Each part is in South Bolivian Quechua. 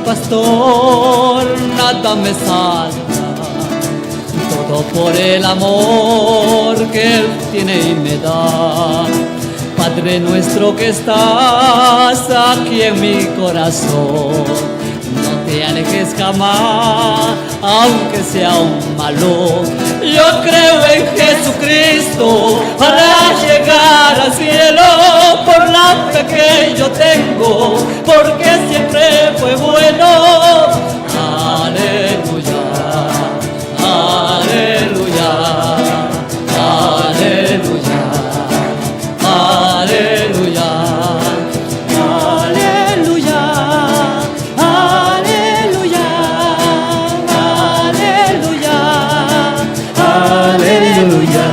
pastor, nada me salta. Todo por el amor que Él tiene y me da. Padre nuestro que estás aquí en mi corazón, no te alejes jamás, aunque sea un malo. Yo creo en Jesucristo para llegar al cielo por la fe que yo tengo, porque siempre fue bueno. Aleluya, aleluya, aleluya, aleluya, aleluya, aleluya, aleluya, aleluya.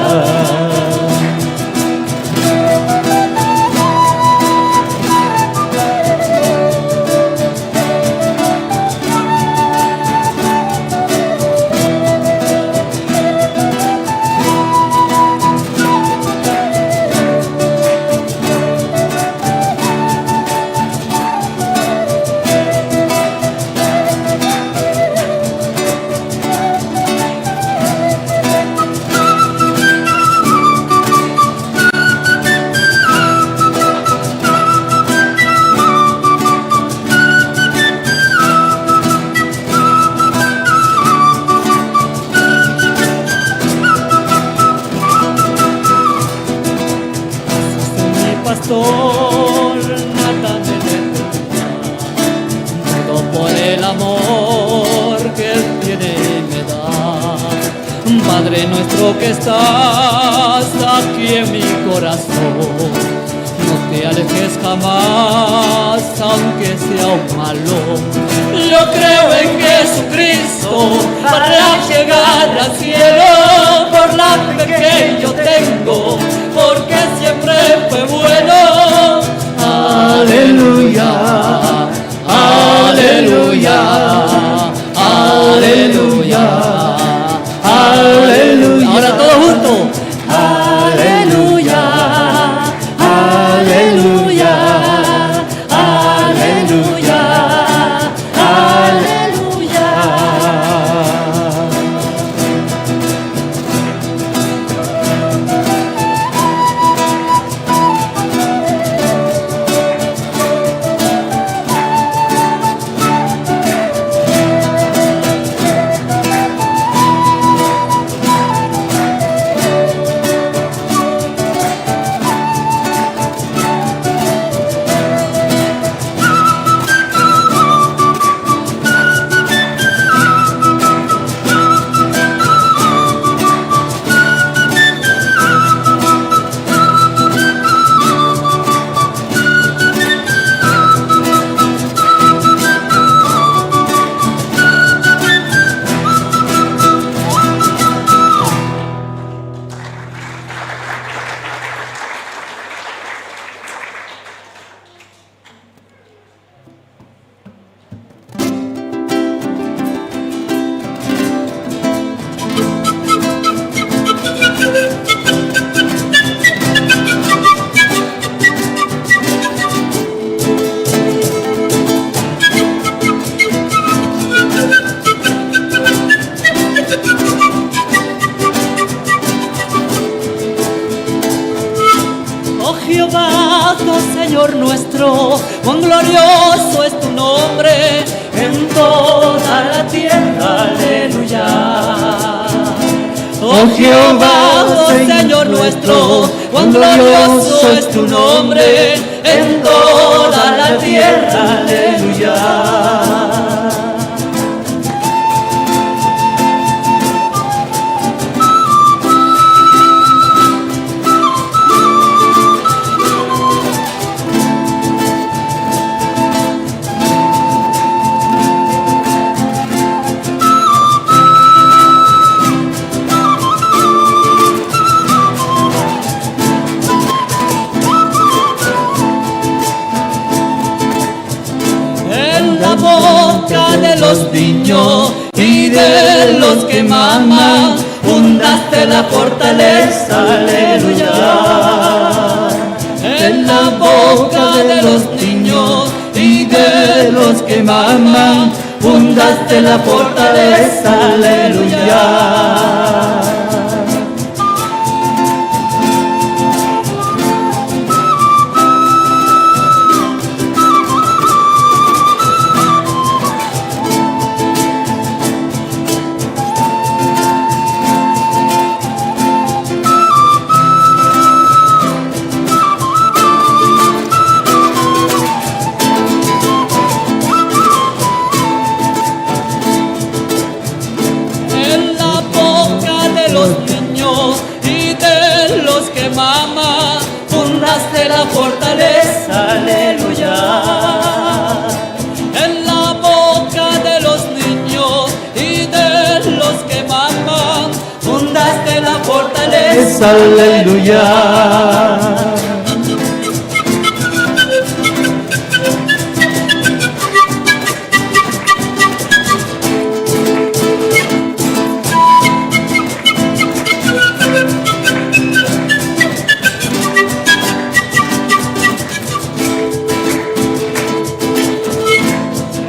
Mi pastor, nada me detendrá. Todo por el amor que Él tiene y me da. Padre nuestro que estás aquí en mi corazón, no te alejes jamás, aunque sea un malo. Yo creo en Jesucristo para llegar al cielo por la fe que yo tengo, porque siempre fue bueno. Aleluya, aleluya, aleluya, aleluya. Ahora todos juntos. Aleluya, aleluya, aleluya, aleluya. Oh Jehová, Señor nuestro, cuán glorioso es tu nombre en toda la tierra, aleluya. Oh Jehová, Señor nuestro, cuán glorioso es tu nombre en toda la tierra, aleluya. En la boca de los niños y de los que maman, fundaste la fortaleza, aleluya. En la boca de los niños y de los que maman, Fundaste la fortaleza, aleluya. En la boca de los niños y de los que mama, fundaste la fortaleza, aleluya. En la boca de los niños y de los que maman, fundaste la fortaleza, Aleluya.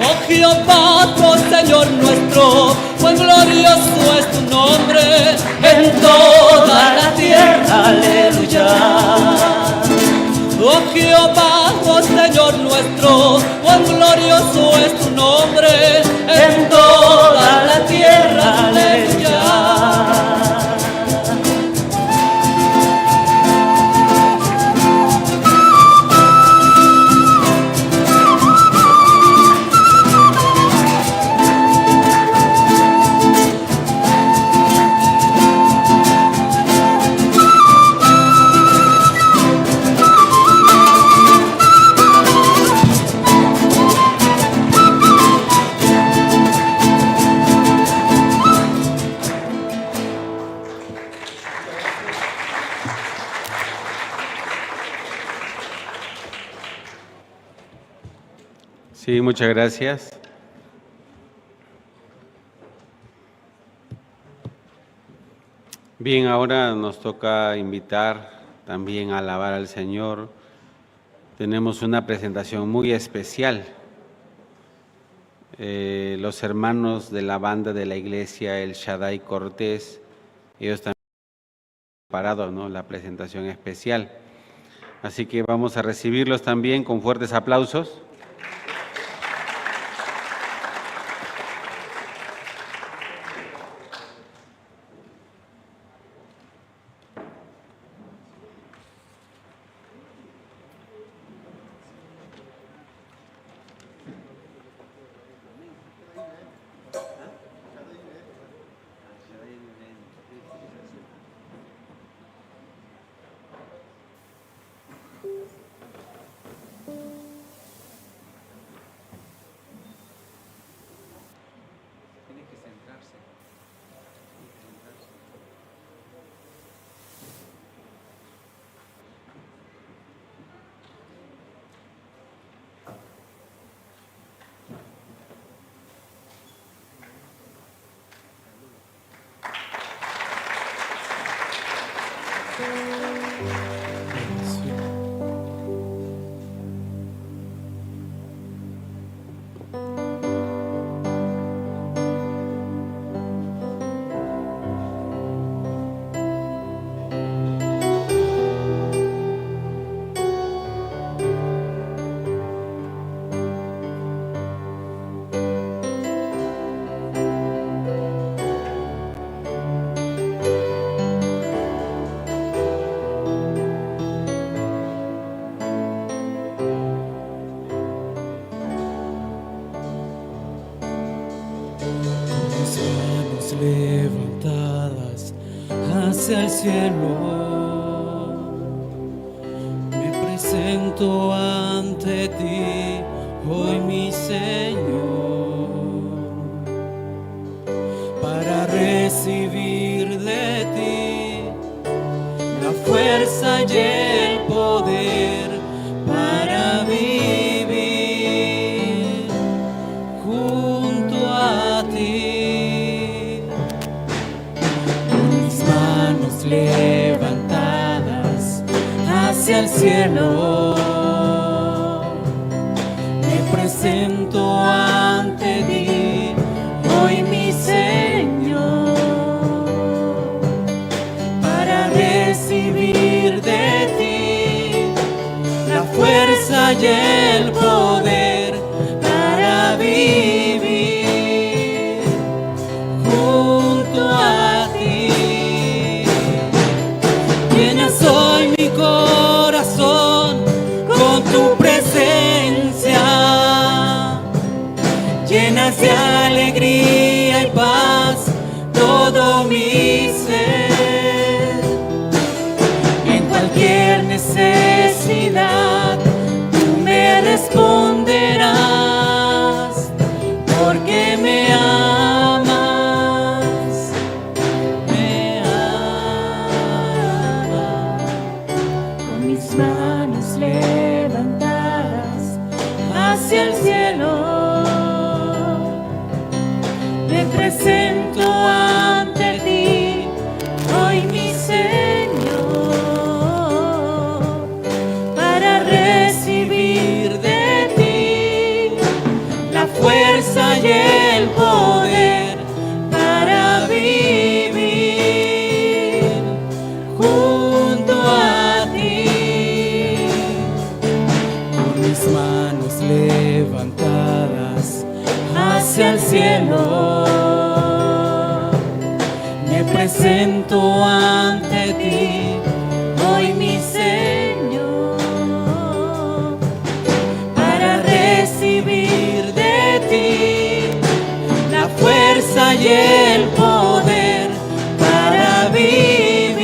Oh Jehová, oh Señor nuestro, cuán glorioso es tu nombre en toda la tierra, aleluya. Oh Jehová, oh Señor nuestro, cuán glorioso es tu nombre en toda la tierra, aleluya. Sí, muchas gracias. Bien, ahora nos toca invitar también a alabar al Señor. Tenemos una presentación muy especial. Los hermanos de la banda de la iglesia El Shaddai Cortés, ellos también han preparado, ¿no?, la presentación especial. Así que vamos a recibirlos también con fuertes aplausos. Levantadas hacia el cielo, me presento ante ti hoy, mi Señor, para recibir de ti la fuerza y el poder para vivir junto a ti. Levantadas hacia el cielo, me presento ante ti y el poder para vivir junto a ti. Llenas hoy mi corazón con tu presencia, llenas de alegría y paz todo mi ser. En cualquier necesidad tú me responderás, porque me amas, me amas. Con mis manos levantadas hacia el cielo, me presento ante ti, hoy mi Señor, para recibir de ti la fuerza y el poder para vivir junto a ti. Con mis manos levantadas hacia el cielo, me presento ante ti, hoy mi Señor, para recibir de ti la fuerza y el poder para vivir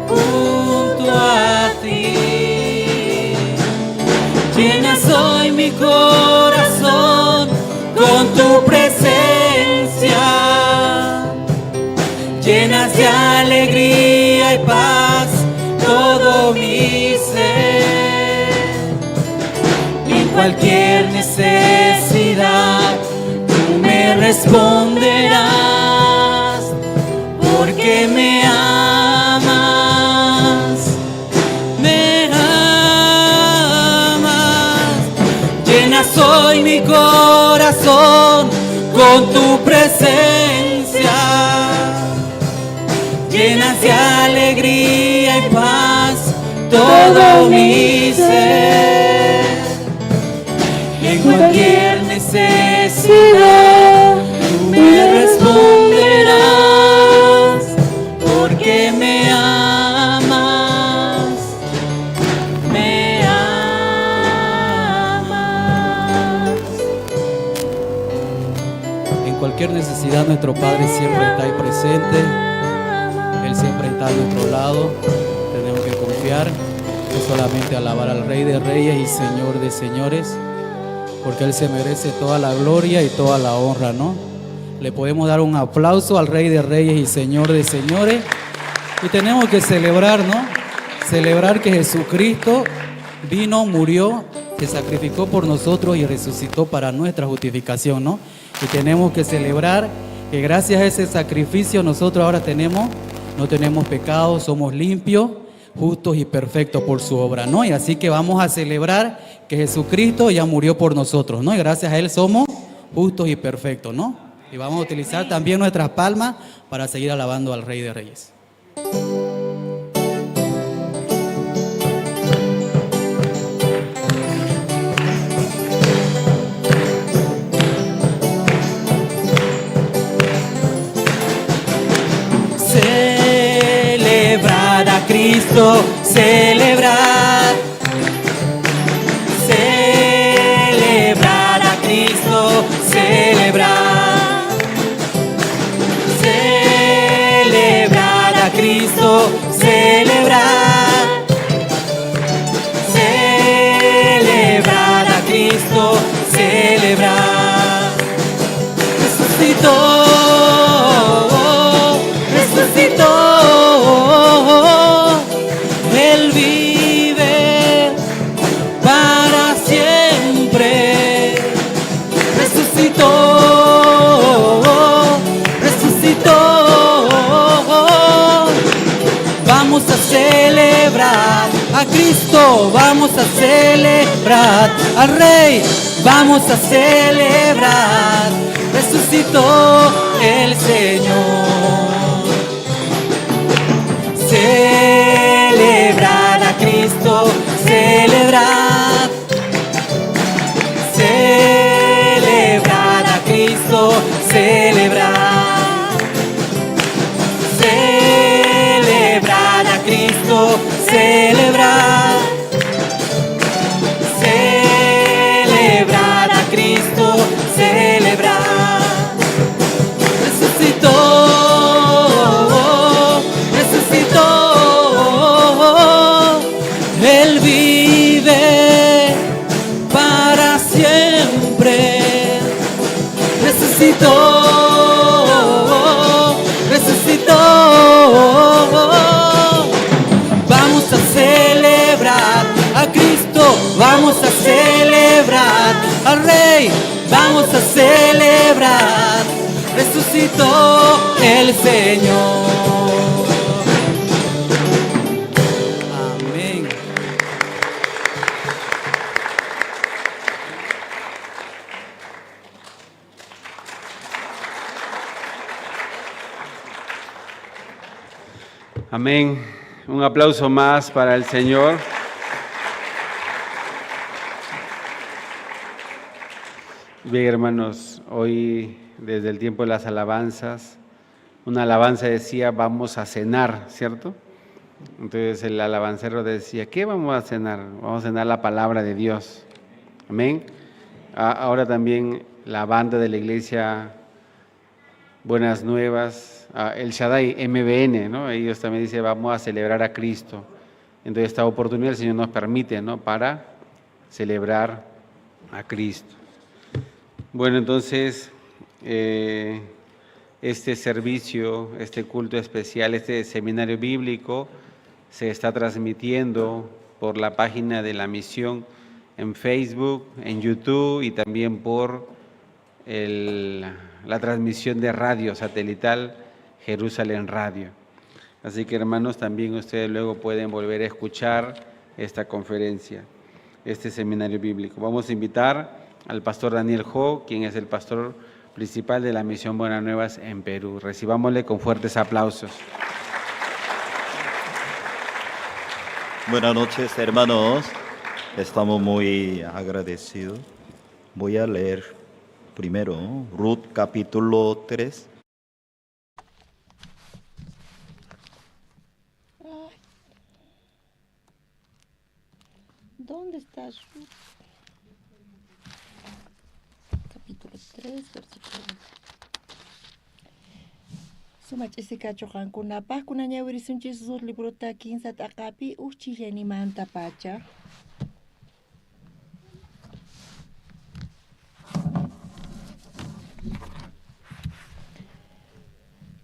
junto a ti. Llenas hoy mi corazón con tu presencia, llenas de alegría y paz todo mi ser. En cualquier necesidad tú me responderás, porque me amas, me amas. Llenas hoy mi corazón con tu presencia, llenas de alegría y paz todo mi ser. En cualquier necesidad tú me responderás, porque me amas, me amas. En cualquier necesidad nuestro Padre siempre está ahí presente. Él siempre está a nuestro lado. Tenemos que confiar, no solamente alabar al Rey de Reyes y Señor de Señores, porque Él se merece toda la gloria y toda la honra, ¿no? Le podemos dar un aplauso al Rey de Reyes y Señor de Señores. Y tenemos que celebrar, ¿no? Celebrar que Jesucristo vino, murió, se sacrificó por nosotros y resucitó para nuestra justificación, ¿no? Y tenemos que celebrar que gracias a ese sacrificio nosotros ahora no tenemos pecado, somos limpios, justos y perfectos por su obra, ¿no? Y así que vamos a celebrar que Jesucristo ya murió por nosotros, ¿no? Y gracias a Él somos justos y perfectos, ¿no? Y vamos a utilizar también nuestras palmas para seguir alabando al Rey de Reyes. Celebrad a Cristo, celebrad. Celebrad a Cristo, celebrad. Celebrad a Cristo, celebrad. Celebrad a Cristo, celebrad. Resucitó, resucitó, Él vive para siempre. Resucitó, resucitó. Vamos a celebrar a Cristo, vamos a celebrar al Rey, vamos a celebrar. Resucitó el Señor. Celebrar a Cristo, celebrar. Resucitó, resucitó. Vamos a celebrar a Cristo, vamos a celebrar al Rey, vamos a celebrar. Resucitó el Señor. Amén. Amén. Un aplauso más para el Señor. Bien, hermanos, hoy desde el tiempo de las alabanzas, una alabanza decía, vamos a cenar, ¿cierto? Entonces el alabancero decía, ¿qué vamos a cenar? Vamos a cenar la palabra de Dios. Amén. Ahora también la banda de la iglesia Buenas Nuevas, el Shaddai MBN, ¿no? Ellos también dicen, vamos a celebrar a Cristo. Entonces esta oportunidad el Señor nos permite, ¿no? Para celebrar a Cristo. Bueno, entonces, este servicio, este culto especial, este seminario bíblico se está transmitiendo por la página de la misión en Facebook, en YouTube y también por la transmisión de radio satelital Jerusalén Radio. Así que, hermanos, también ustedes luego pueden volver a escuchar esta conferencia, este seminario bíblico. Vamos a invitar al pastor Daniel Ho, quien es el pastor principal de la Misión Buenas Nuevas en Perú. Recibámosle con fuertes aplausos. Buenas noches, hermanos. Estamos muy agradecidos. Voy a leer primero Ruth capítulo 3. Ay. ¿Dónde está Ruth? Capítulo 3, versículo 1. Sumaq ch'isikachu qankunapaq kunan ñawirisunchis Ruth librota kinsa t'aqapi uj chillanimanta pacha.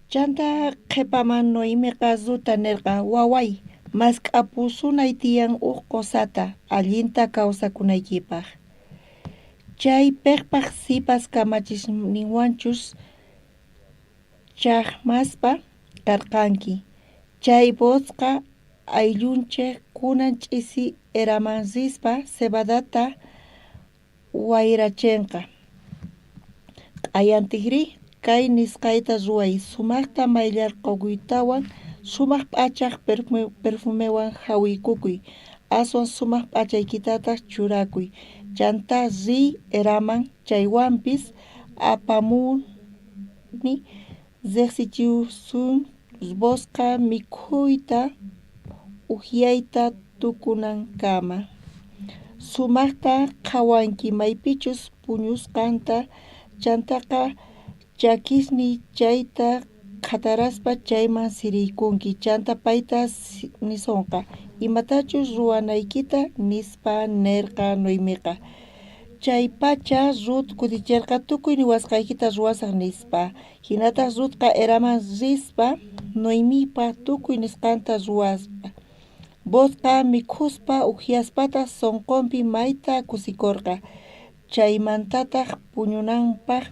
Chanta qhipaman Noemiqa Rutta nerqa, waway, mask'apusunay tiyan uj qosata allinta kawsakunaykipaq. Chay piqpaq sipas kamachisninwanchus chajmaspa karqanki. Chay Boozqa ayllunchej kunan ch'isi eraman rispa cebadata wayrachenqa. Q'ayantinrí kay nisqayta ruway, sumajta mayllarqokuytawan sumaq p'achaj perfumewan jawiykukuy, aswan sumaq p'achaykitataq churakuy. Chantá riy eraman, chaywanpis apamuni riqsichisun Boozqa mikhuyta ujyayta tukunankama. Sumajta qhawanki maypichus puñusqanta, chantaqa chakisniy chayta qhataraspa chayman siriykunki. Chanta payta nisonqa imatachus ruwanaykita, nispa nerqa Noemiqa. Chaypacha Ruth kuticherqa, tukuy niwasqaykita ruwasaj, nispa. Jinataj Rutqa eraman rispa Noemipa tukuy nisqanta ruwaspa. Boozqa mikhuspa ujyaspataj sonqonpi mayta kusikorqa. Chaymantataj puñunanpaj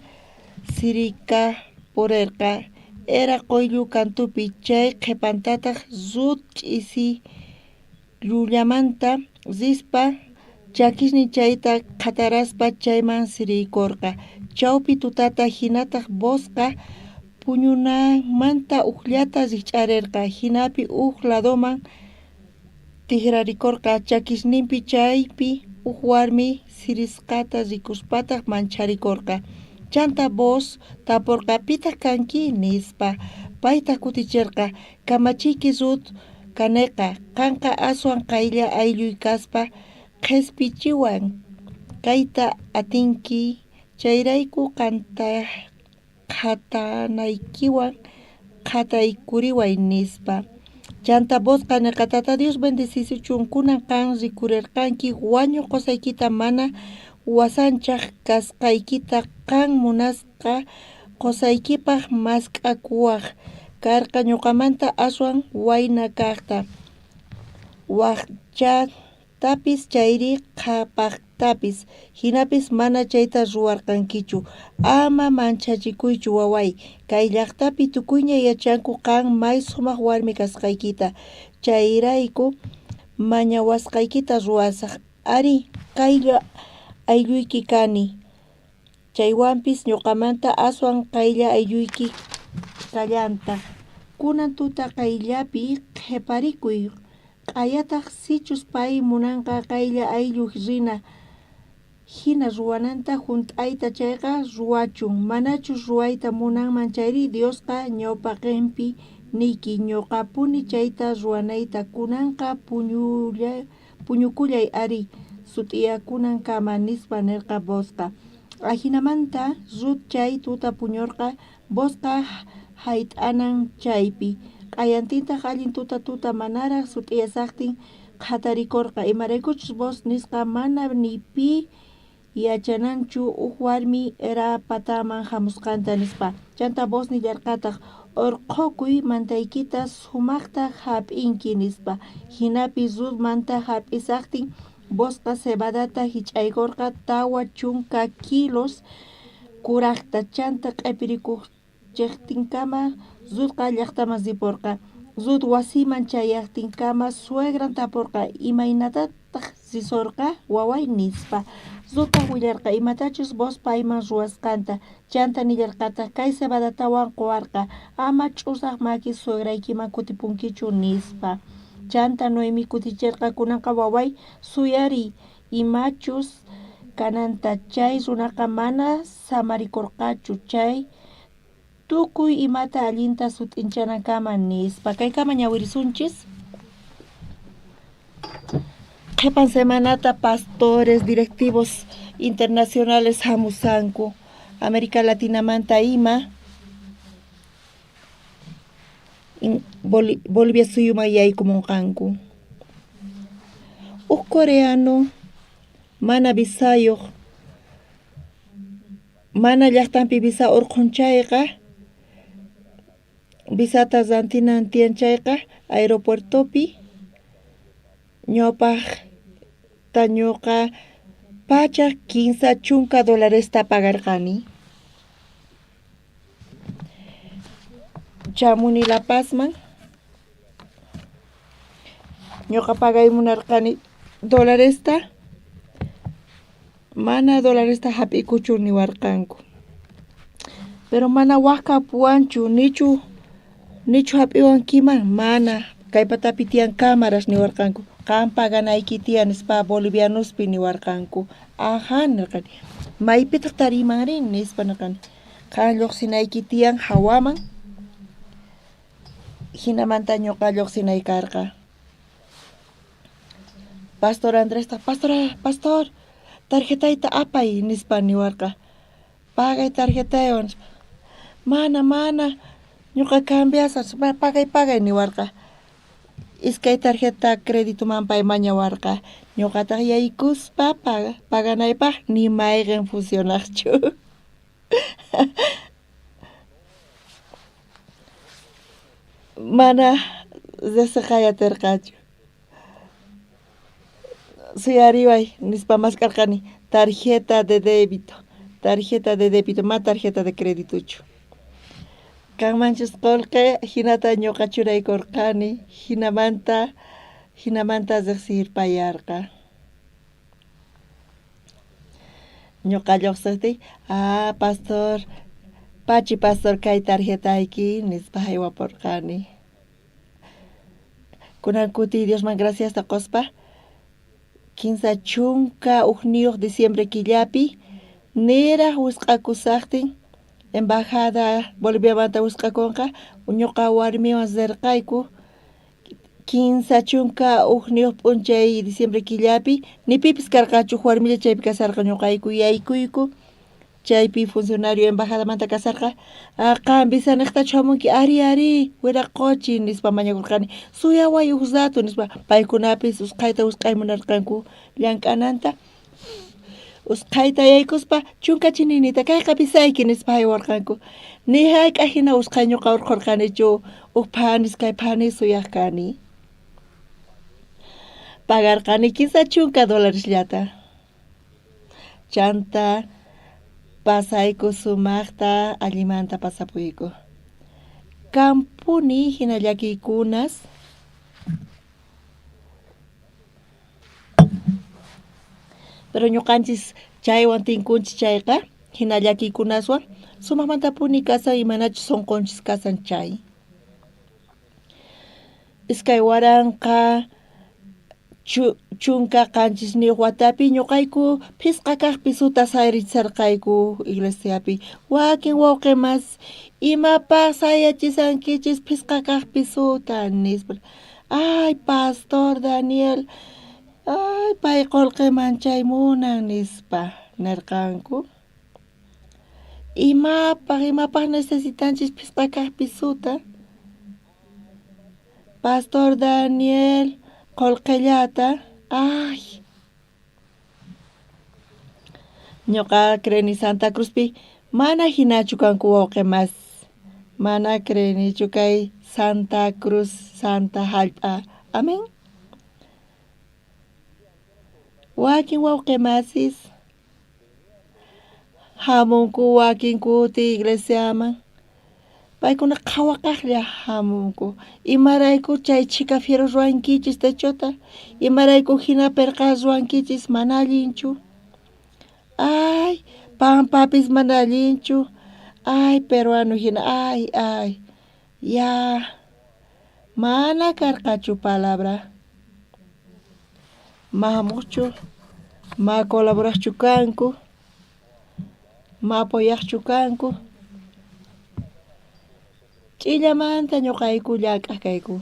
sirikapurerqa. Era qoyllu kantupi. Chay qhepantataj Ruth ch'isi llullamanta rispa chakisnin chayta qhataraspa chayman siriykorqa. Chawpi tutata jinataj Boozqa puñunanmanta ujllata rijch'arerqa. Jinapi uj ladoman tijrarikorqa chakisninpi chaypi uj warmi sirisqata rikuspataj mancharikorqa. Chanta Booz taporqa, pitaq kanki, nispa. Paytaj kuticherqa, kamachiyki Ruth kaneqa, qanqa aswan qaylla aylluy kaspa qhespichiwan kayta atinki, chayrayku qhatanaykiwan qhataykuriway, nispa. Chanta Boozqa nerqa, Tata Dios bendecisuchun, kunan qan rikurerqanki wañoj qosaykita mana wasanchaj kasqaykita, qan Bozqa qosaykipaj mask'akuwaj karqa ñoqamanta aswan wayna kajta, wajchatapis chayri qhapajtapis. Jinapis mana chayta ruwarqankichu. Ama manchachikuychu waway, kay llajtapi tukuyña yachanku qan may sumaj warmi kasqaykita. Chayrayku mañawasqaykita ruwasaj. Arí, qaylla aylluyki kani, chaywanpis ñoqamanta aswan qaylla aylluyki kallantaj. Kunan tuta qayllapi qheparikuy, q'ayataj sichus pay munanqa qaylla ayllu rina jina ruwananta junt'ayta chayqa, ruwachun. Manachus ruwayta munanman chayrí, Diosqa ñawpaqenpi niyki ñoqapuni chayta ruwanayta. Kunanqa puñukullay ari sut'iyakunankama, nispa nerqa Boozqa. Ajinamanta Rut chay tuta puñorqa Boozqa jayt'anan chaypi. Q'ayantintaj allin tuta tuta manaraj sut'iyashajtin qhatarikorqa, imaraykuchus Booz nisqa mana ni pi yachananchu uj warmi era pataman jamusqanta, nispa. Chantá Booz nillarqataj: Orqhokuy mantaykita, sumajta jap'inki, nispa. Jinapi Rut manta jap'ishajtin, Boozqa cebadata jich'aykorqa 40 kilos kurajta. Chantá q'epirikuchejtinkama Rutqa llajtaman riporqa. Rut wasiman chayajtinkama suegran taporqa: Imaynatataj risorqa, waway? nispa. Ruttaj willarqa imatachus Booz payman ruwasqanta. Chantá nillarqataj: Kay cebadatawan qowarqa, ama ch'usaj maki suegraykiman kutipunkichu, nispa. Chantá Noemí kuticherqa: Kunanqa waway, suyariy imachus kananta. Chay runaqa mana samarikorqachu chay tukuy imata allinta sut'inchanankama, nispa. Kaykama ñawirisunchis. Qhepan semanata pastores directivos internacionales jamusanku América Latinamanta ima Bolivia suyuman yaykumonqanku. Uj coreano mana visayoj, mana llajtanpi visa orqhon chayqa, visata rantinan tiyan chayqa, aeropuertopi ñawpajta ñoqa 130 dolaresta pagarqani. Chamuni La Pazman, ñoqa pagay munarqani dolaresta, mana dolaresta jap'ikuchu niwarqanku. Pero mana waj kapuwanchu, nichu jap'iwankiman, mana, kay patapi tiyan cámaras niwarqanku, qan paganayki tiyan nispa bolivianospi niwarqanku. Ajá nirqani, maypitaj tariymanri nispa nirqani, qan llojsinayki tiyan jawaman, jinamanta ñoqa llojsinay karqa. Pastor Andrestaj, pastor, tarjetayta apay nispa niwarqa, pagay tarjetaywan nispa. Mana, mana, ñoqa cambiasaj, pagay, pagay niwarqa. Iskay tarjeta creditoman pay mañawarqa, ñoqataj yaykuspa paganaypaj ni mayqen funcionajchu. Mana rejseqay aterqachu. Suyariway nispa mask'arqani tarjeta de débito, tarjeta de débito, ma tarjeta de creditochu. Kanmanchus qolqe jinata ñoqa churaykorqani, jinamanta rejsirpayarqa. Ñoqa llojsejtiy, ah, pastor, pachi pastor kay tarjetayki nispa jaywaporqani. Kunan kuti Diosman graciasta qospa, 31 diciembre killapi niraj wisq'akusajtin embajada Boliviamanta wisq'akonqa, ñoqa warmiwan rerqayku 31 p'unchay diciembre killapi, ni pipis karqachu, warmilla chaypi kasarqa, ñoqayku yaykuyku, chaypi funcionario embajadamanta kasarqa, qan visanejtachu jamunki, ari, ari, wiraqochi nispa mañakurqani, suyaway uj rato nispa, paykunapis usqhayta wisq'ay munarqanku llank'ananta. Usqhayta yaykuspa chunka chininita kayqa pisayki nispa haywarqanku. Ni hayk'aj hina usqhay ñuqa urqhurqanichu uj phanis kay phanis suyaj kani. Pagarqani 30 dolaresllata. Chanta pasayku sumajta allimanta pasapuyku. Kampuni hina llakiykunas Pero ñuqanchis chaywan tinkunchis chayqa hina llakiykunaswan sumajmantapuni kasan imanachus sunqunchis kasan chay. 2017 watapi ñuqayku phisqa kaq pisuta sayarichisarqayku iglesiapi. Wakin wawqimas imapaq sayachisankichis phisqa kaq pisuta nispa. Ay pastor Daniel, ay pay qullqiman chay munan nispa nirqanku. Imapaq, imapaq necesitanchis phisqa kaq pisuta? Pastor Daniel qullqillata, ay. Ñuqa creeni Santa Cruzpi mana hinachu kanku wawqi mas. Mana creenichu kay Santa Cruz, Santa hallp'a. Amén. Wakin wawqi masis hamunku wakin kuti iglesiaman. Paykuna qhawaqaqlla hamunku. Imarayku chay chhika fiero ruwankichis techota? Imarayku hina perqa ruwankichis? Mana allinchu. Ay, pampapis mana allinchu. Ay, peruano hina, ay, ay. Ya, mana karqachu palabra. Ma hamuqchu, ma colaboraqchu kanku, ma apoyaqchu kanku. Ch'illamanta ñuqayku llank'aq kayku.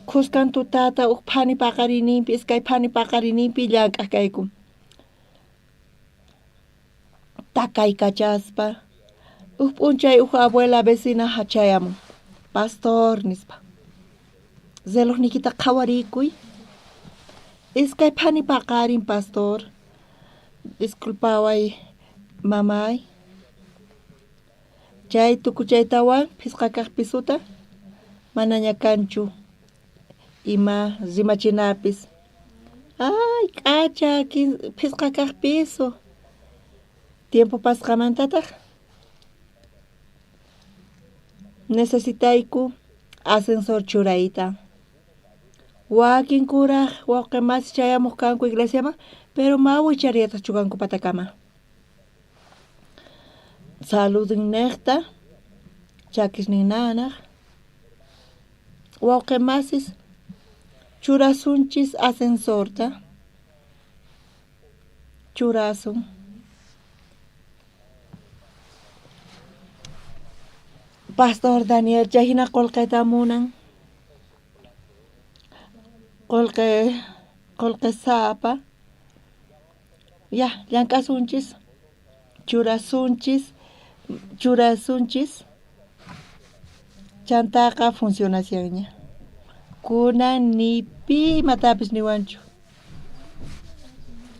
Khuskan tutata uj phani paqarininpi, iskay phani paqarininpi llank'aq kayku. Takaykachaspa uj p'unchay uj abuela vecina chayamun, pastor nispa. Relojniykita qhawarikuy. Iskay phani paqarin pastor. Disculpaway mamay. Chay tukuchaytawan phisqa kaq pisuta manaña kanchu ima rimachinapis. Ay, k'acha phisqa kaq piso. Tiempo pasqamantataq necesitayku ascensor churayta. Wakin kuraj wawqi masi chayamuq kanku iglesiaman, pero ma wichariyataqchu kanku patakama. Saludinniqta, chakisnin nanaq. Wawqi masis churasunchis ascensorta. Churasun. Pastor Daniel chay hina qullqita munan. Qullqi qullqisapa. Ya, llank'asunchis, churasunchis, churasunchis. Chantaqa funcionashanña. Kunan ni pi imatapis niwanchu.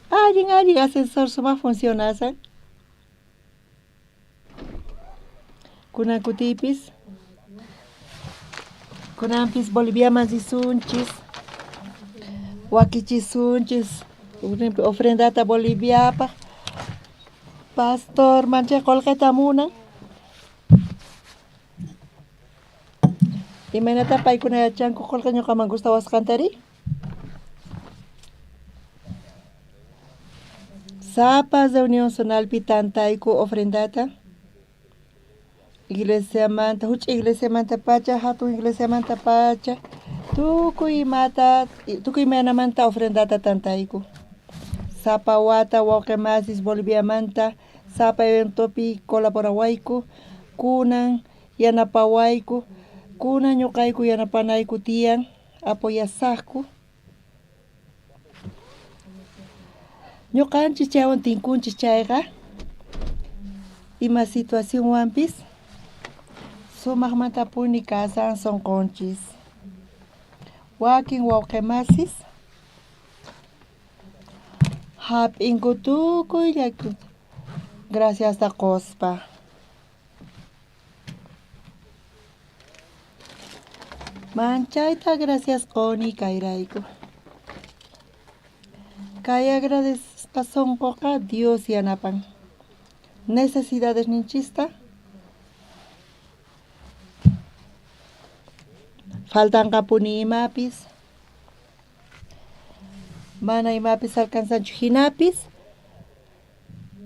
Allin, allin ascensor sumaq funcionasan. Kunan kutipis, kunanpis Boliviaman risunchis, wakichisunchis ofrendata Boliviapaj. Pastor manchay qullqita munan. Imaynata paykuna yachanku qullqi ñuqaman gustawasqantari? Sapa reunión zonalpi tantayku ofrendata. Iglesiamanta, huch'i iglesiamanta pacha, hatun iglesiamanta pacha, tukuy imata, tukuy imaynamanta ofrendata tantayku. Sapa wata wawqi masis Boliviamanta sapa eventopi colaborawayku, kunan yanapawayku, kunan ñuqayku yanapanayku tiyan, apoyasaqku. Ñuqanchis chaywan tinkunchis chayqa, ima situacionwanpis sumaqmantapuni kasan sunqunchis. Wakin wawqi masis Hap'inku tukuy llakita graciasta qospa. Manchayta gracias qoni kayrayku. Kay agradecesqa sonqoqa Dios yanapan. Necesidades ninchista faltanqapuni imapis. Mana imapis alcanzanchu hinapis.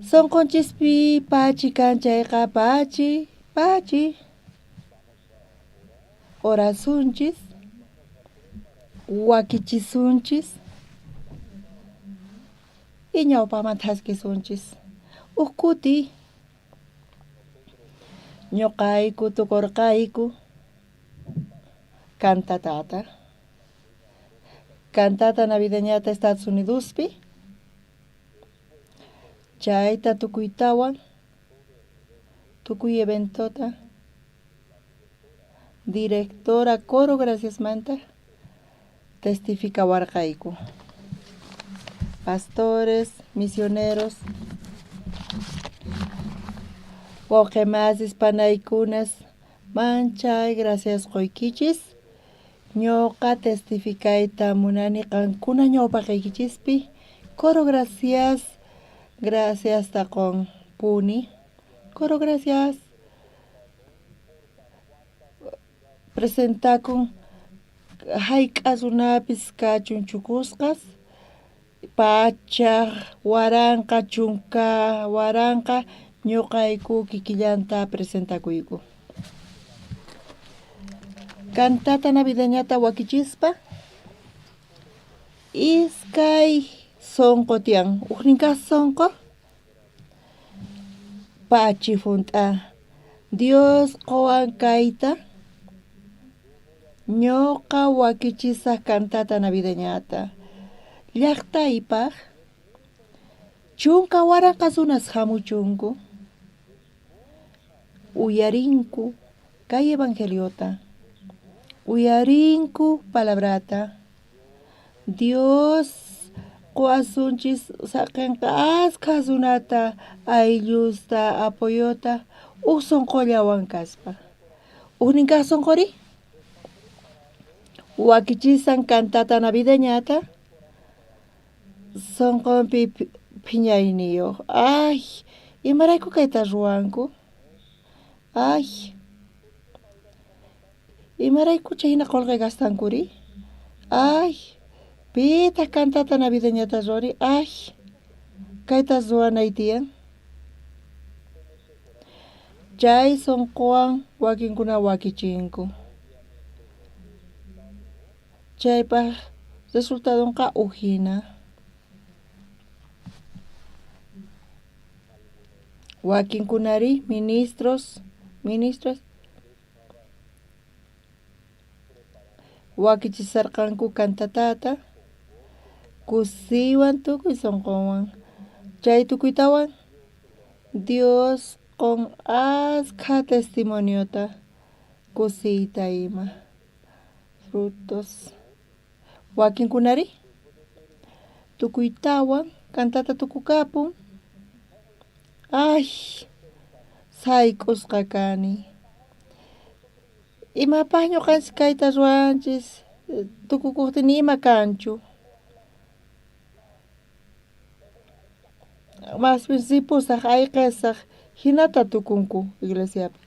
Sonqonchispi pachi kan chayqa pachi, pachi. Orasunchis, wakichisunchis y ñawpaqman thaskisunchis. Uj kuti ñuqayku tukurqayku cantatata. Cantata navideñata Estados Unidospi. Chayta tukuytawan tukuy eventota directora coro graciasmanta testificawarqayku. Pastores, misioneros, wawqimasis, panaykunas, manchay gracias qoykichis. Ñuqa testificayta munani qankuna ñawpaqaykichispi. Coro gracias, gracias qon puni. Coro gracias. Presentakun hayk'a runapis kachunchukusqas pachaj waranqa chunka waranqa ñuqayku kikillanta presentakuyku. Cantata navideñata wakichispa iskay sonqo tiyan. Ujnin kaj sonqo pachi junt'a. Dios qowan kayta ñuqa wakichisaj cantata navideñata. Llaqtaypaq chunka waranqa runas hamuchunku. Uyarinku kay evangeliota. Uyarinku palabrata. Dios qowasunchis saqenqa askha runata ayllusta apoyota uj sonqollawan kaspa. Ujnin kaj sonqori wakichisan cantata navideñata sonqonpi phiñayniyuq. Ay, imarayku kayta ruwanku? Ay, imarayku chayna qolqe gastankuri? Ay, pitaq cantata navideñata ruwari? Ay, kayta ruwanay tiyan. Chay sonqowan wakinkuna wakichinku. Chaypaq resultadonqa ujina. Wakinkunari ministros, ministras wakichisarqanku cantatata kusiywan tukuy sonqonwan. Chay tukuytawan Dios qon askha testimoniota kusiyta ima. Frutos. Wakinkunari tukuytawan cantata tukukapun. Ay, sayk'usqa kani. Imapaq ñuqanchis kayta ruwanchis tukukuqtin ima kanchu. Maspis ripusaq ayqisaq hinata tukunku iglesiapi.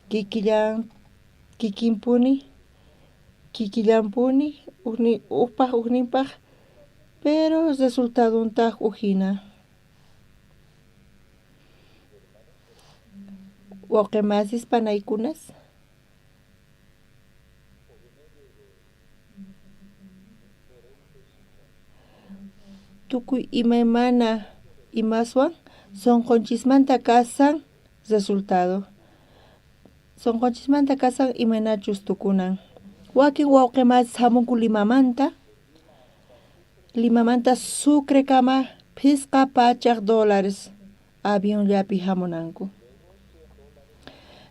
Kikillan kikinpuni kikillanpuni ujpaj ujninpaj pero resultadontaq ujina. Wawqimasis panaykunas tukuy imaymana imaswan sonqonchismanta kasan resultado. Sonqonchismanta kasan imaynachus tukunan. Wakin wawqimasis hamunku Limamanta. Limamanta Sucrekama phisqa pachaj dólares avionllapi hamunanku.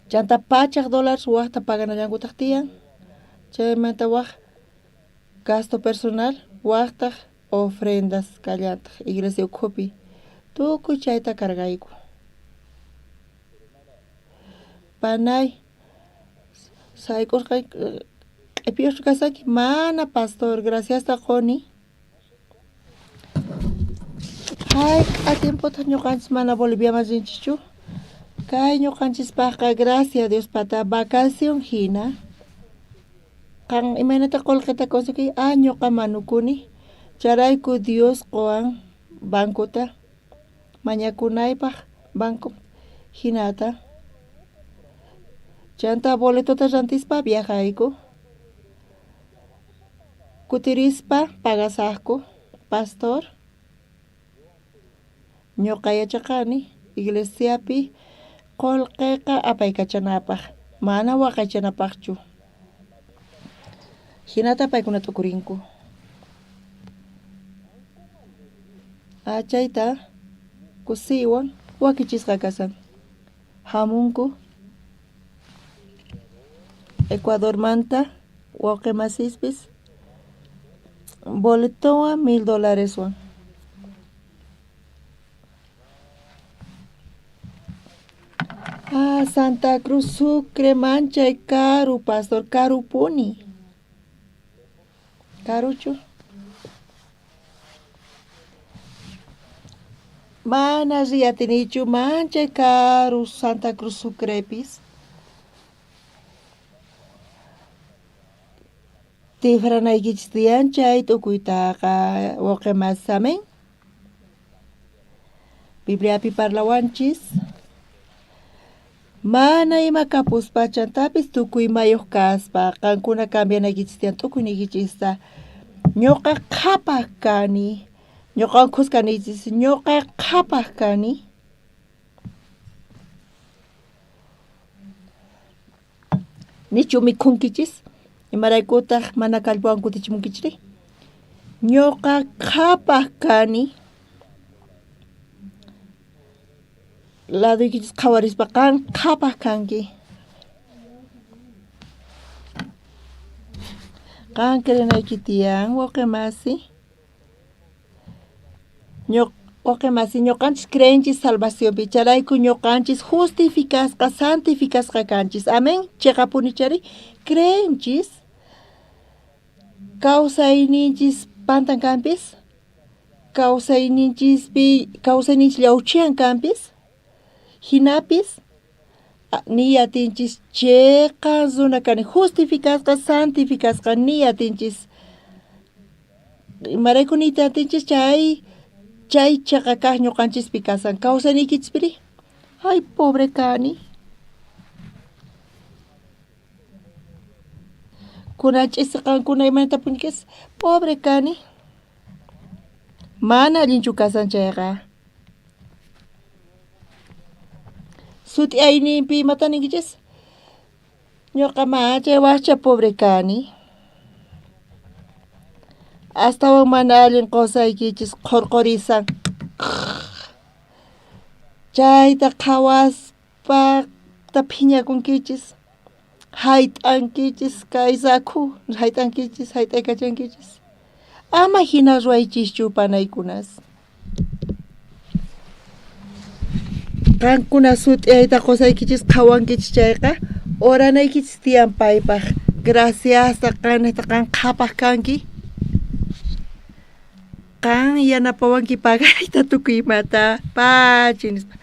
Chanta pachaj dólares waqta paganallankutaq tiyan. Chaymanta waq gasto personal Wajtaj ofrendas kallantaj iglesia ukhupi. Tukuy chayta cargayku. Panay, sayk'usqay q'ipiyuqchu kashanki? Mana pastor, graciasta quni. Hayk'a tiempotaq ñuqanchis mana Boliviaman rinchischu? Kay ñuqanchispaqqa gracia Diospata vacación hina. Qan imaynata qullqita conseguí? Ah, ñuqa manukuni. Chayrayku Dios quwan bancota mañakunaypaq banco hinata. Chanta boletota rantispa viajayku. Kutirispa pagasaqku, pastor. Ñuqa yachaqani iglesiapi qullqiqa apaykachanapaq, mana waqaychanapaqchu. Hinata paykuna t'ukurinku. Ah, chayta kusiywan wakichisqa kashan. Hamunku Ecuadormanta wawqimasispis boletowan $1000wan. Ah, Santa Cruz Sucre manchay karu, pastor, karupuni. Karuchu? Mana riy atinichu manchay karu Santa Cruz Sucrepis. Tifranaykichis tiyan chay t'ukuytaqa wawqimas, amén. Bibliapi parlawanchis mana ima kapuspa chantapis tukuy imayuq kaspa qankuna cambianaykichis tiyan t'ukuyniykichista. Ñuqa qhapaq kani, ñuqawan khuska niychis, ñuqa qhapaq kani. Nichu mikhunkichis? Imaraykutaq mana kallpawan kutichimunkichri? Ñuqa qhapaq kani. Ladoykichis qhawarispa qan qhapaq kanki. Qan creenayki tiyan, wawqimasi. Wawqimasi, ñuqanchis creenchis salvacionpi, chayrayku ñuqanchis justificasqa, santificasqa kanchis. Amén. Cheqapuni chari creenchis kawsayninchis pantan kanpis, kawsayninchispi kawsayninchis llawchiyan kanpis, hinapis niy atinchis cheqan runa kani, justificasqa, santificasqa niy atinchis. Imarayku niyta atinchis chay chay cheqa kaq ñuqanchispi kasan. Kawsayniykichispiri? Ay, pobre kani. Kunan ch'isi qankuna imaynata puñukis? Pobre kani. Mana allinchu kasan chayqa. Sut'iyayninpi imata ninkichis? Ñuqa machay wajcha pobre kani. Astawan mana allin qosaykichis qhorqorisan. Chayta qhawaspa phiñakunkichis, hayt'ankichis, kay rakhu hayt'ankichis, hayt'aykachankichis. Ama hina ruwaychischu panaykunas. Qankuna sut'iyayta qosaykichis qhawankichis chayqa, oranaykichis tiyan paypaq. Graciasta qanejta qan qhapaq kanki. Qan yanapawanki pagayta tukuy imata pachi nispa.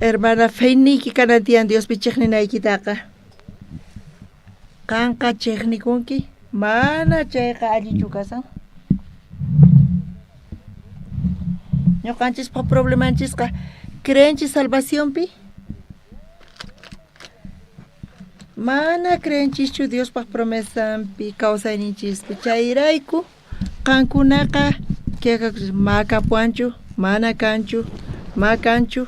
Hermana, feyniyki kanan tiyan Diospi chiqninaykitaqa. Qanqa chiqnikunki, mana chayqa allinchu kasan. Ñuqanchispaq problemanchisqa creenchis salvacionpi? Mana creenchischu Diospaq promesanpi kawsayninchispi. Chayrayku qankunaqa ma kapuwanchu, mana kanchu, ma kanchu.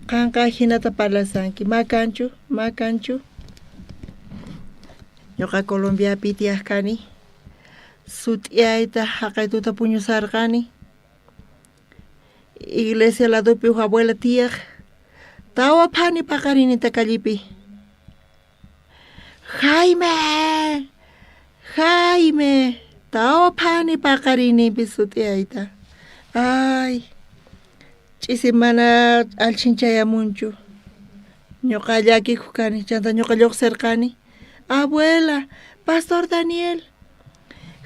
Qanqa hinata parlasanki, ma kanchu, ma kanchu. Ñuqa Colombiapi tiyaq kani. Sut'iyayta haqay tuta puñusarqani. Iglesia ladopi huk abuela tiyaq. Tawa phani paqarininta callepi. Jaime! Jaime, tawa phani paqarinimpi sut'iyayta. Ay, ch'isi mana allchhin chayamunchu. Ñuqa llakikuq kani, chanta ñuqa lluqsirqani. Abuela, Pastor Daniel,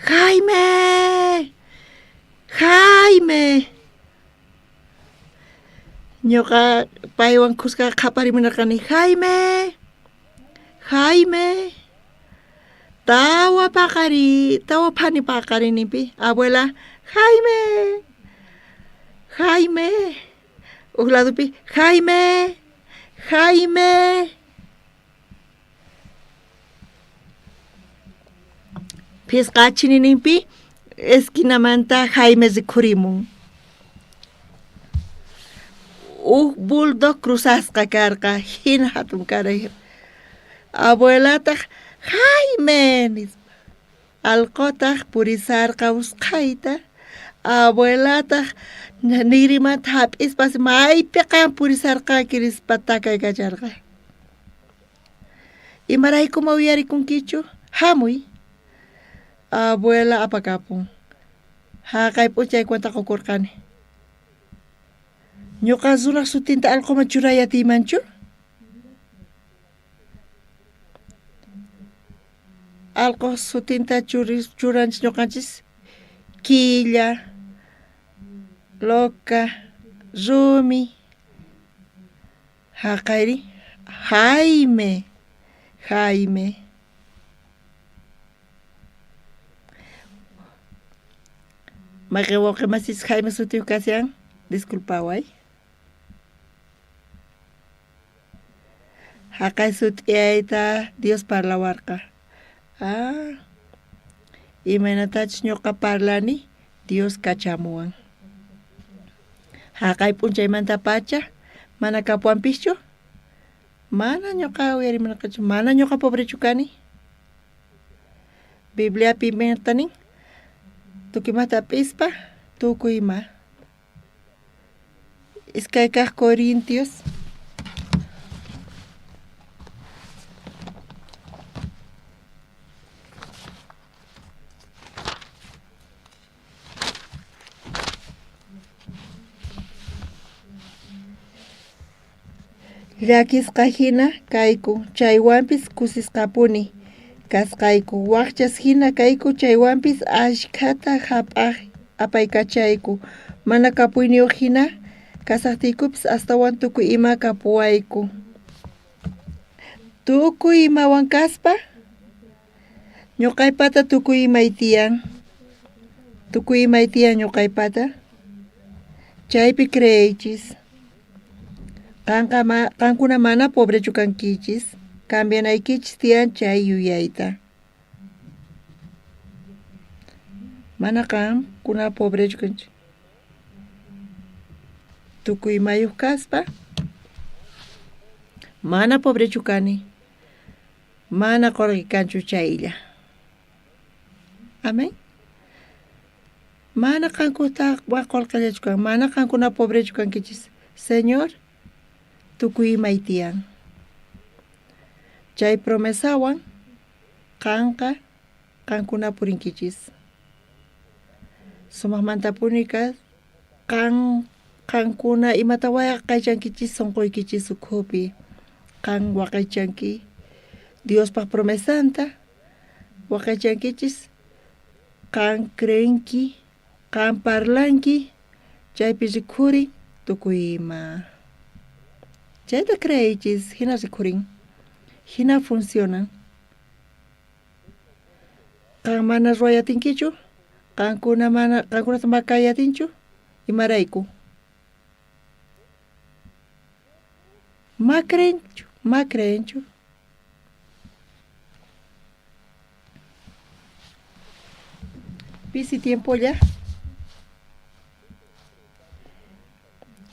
Jaime, Jaime. Ñuqa paywan khuska qhaparimunarqani, Jaime, Jaime. Tawa paqari, tawa phani paqarinipi, abuela, Jaime, Jaime. Uj ladopi, Jaime, Jaime. Phisqa achhininpi esquinamanta Jaime rikhurimun. Uj bulldog cruzasqa karqa, hina hatun karay. Abuelataq Jaime nispa. Alqotaq purisarqa usqhayta. Abuelataq nigrimanta hap'ispas maypi qan purisarqanki nispa takaykacharqa. Imaraykuma uyarikunkichu? Hamuy. Abuela apakapun. Haqay p'unchay cuenta qukurqani. Ñuqa runaq sutinta allquman churay atiymanchu? Allquq sutinta churanchis ñuqanchis killa, loca, rumi, haqayri Jaime, Jaime. Mayqin wawqi masis Jaime sutiyuq kashan, disculpaway. Haqay sut'iyayta Dios parlawarqa. Ah, imaynatachus ñuqa parlani, Dios kachamuwan. Haqay p'unchaymantapacha mana kapuwanpischu, mana ñuqa uyarimunarqachu, mana ñuqa pobrechu kani. Bibliapi imaynata nin, tukuy imata hap'ispa, tukuy ima. Iskay kaq Corintios Llakisqa hina kayku, chaywanpis kusisqapuni kasqayku. Wajchas hina kayku, chaywanpis ashkhata jap'aj apaykachayku. Mana kapuyniyuq hina kasajtiykupis astawan tukuy ima kapuwayku. Tukuy imawan kaspa, ñuqaypata tukuy imay tiyan. Tukuy imay tiyan ñuqaypata. Chaypi creeychis. Qanqa qankuna mana pobrechu kankichis, cambianaykichis tiyan chay yuyayta. Mana qankuna pobrechu kanchis. Tukuy imayuq kaspa, mana pobrechu kani, mana qolqe kanchu chaylla. Amén. Mana qankuta waj qolqellachu kan, mana qankuna pobrechu kankichis. Señor, tukuy imay tiyan. Chay promesawan qanqa qankuna purinkichis. Sumaqmantapuni qan qankuna imata waqaychankichis sonqoykichis ukhupi. Qan waqaychanki Diospaq promesanta, waqaychankichis qan creenki, qan parlanki, chaypi rikhurin tukuy ima. Chayta creeychis, hina rikhurin, hina funcionan. Qan mana ruway atinkichu, qankuna mana qankunata makay atinchu, imarayku? Ma creenchu, ma creenchu. Pisi tiempolla.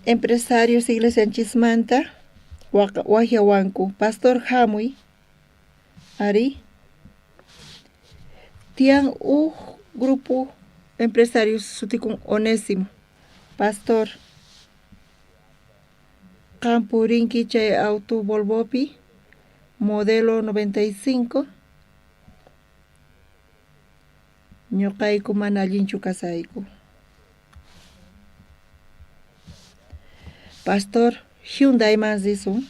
Empresarios iglesianchismanta waqyawanku. Pastor hamuy. Ari. Tiyan uj grupo empresarios sutikun Onésimo. Pastor. Qan purinki chay auto Volvopi modelo 95. Ñoqayku mana allinchu kasayku. Pastor, Hyundaiman risun.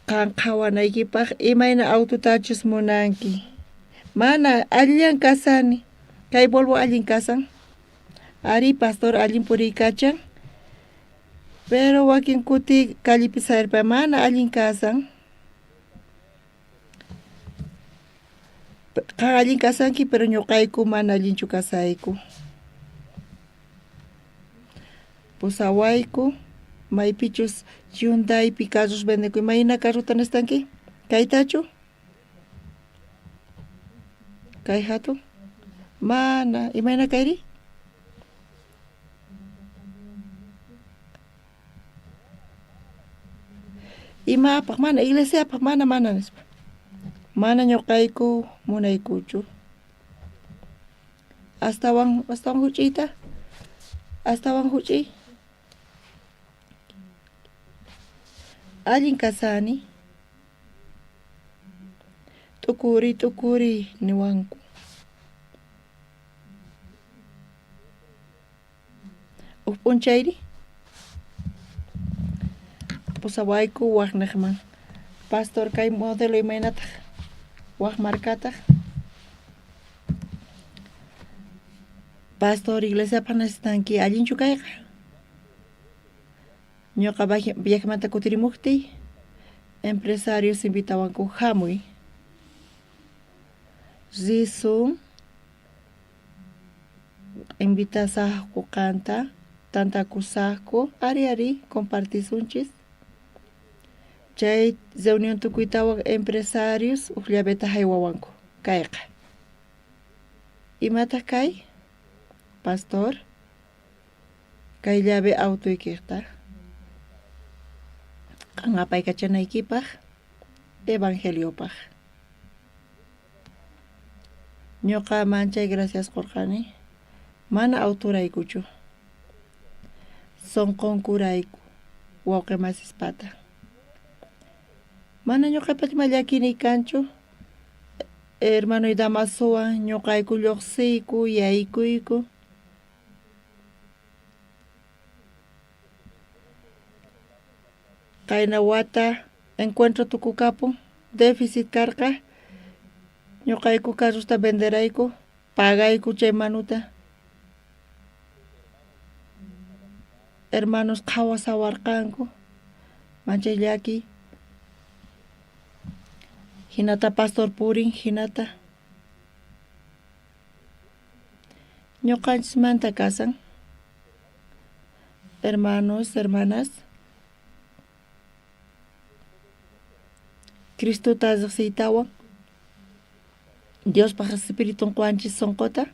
Qan qhawanaykipaj imayna autotachus munanki. Mana, allillan kasani. Kay Volvo allin kasan. Ari, pastor, allin puriykachan. Pero wakin kuti callepi sayarpa mana allin kasan. Qan allin kasanki, pero ñuqayku mana allinchu kasayku. Pusawayku, maypichus Hyundaipi carros vendeku. Imayna carrota necesitanki? Kaytachu? Kay hatun? Mana, imayna kayri? Imapaj mana, iglesiapaj mana, mana nispa. Mana ñuqayku munaykuchu. Astawan, astawan huch'iyta, astawan huch'iy. Allin kasani. T'ukuri, t'ukuri niwanku. Uj p'unchayri pusawayku wajnejman. Pastor, kay modelo imaynataj? Waj markataj? Pastor, iglesiapaj necesitanki allinchu kayqa? Ñuqa viajemanta kutirimujtiy, empresarios invitawanku hamuy. Risun, invitasaqku qanta, tantakusaqku, ari ari compartisunchis. Chay reunión tukuytawan empresarios uj llaveta haywawanku kayqa. Imataq kay? Pastor, kay llave autoykiqta. Qan apaykachanaykipaj evangeliopaj. Ñuqa manchay gracias qurqani. Mana autoraykuchu. Sonqonkurayku wawqi masispata. Mana ñuqapata ima llakiniy kanchu. Hermanoy Damasowan ñuqayku lluqsiyku, yaykuyku. Qayna wata encuentro tukukapun, déficit karqa. Ñuqayku carrosta venderayku, pagayku chay manuta. Hermanos qhawasawarqanku, manchay llakiy. Hinata pastor purin, hinata. Ñuqanchismanta kasan. Hermanos, hermanas. Cristota riqsiytawan Diospaj Espiritun quwanchis sunquta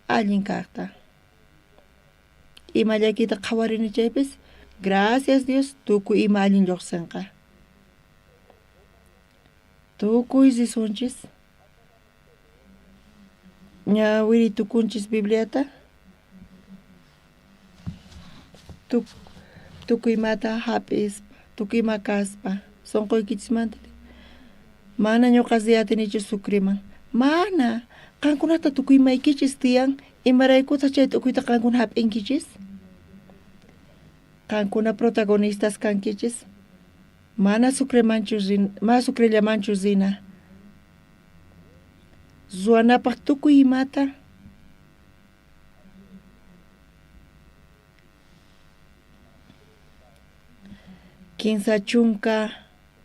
allin kaqta. Ima llakiyta qhawarini chaypis, gracias Dios, tukuy ima allin lluqsinqa. Tukuy risunchis. Ñawiri tukunchis Bibliata. Tukuy imata hap'ispa, tukuy ima kaspa, sunquykichismanta. Mana ñuqa riyatinichu Sucreman. Mana, qankunata tukuy imaykichis tiyan, imaraykutaq chay tukuyta qankuna hap'inkichis? Qankuna protagonistas kankichis. Mana Sucremanchu rin, mana Sucrellamanchu rina. Ruwanapaj tukuy imata. Kinsa chunka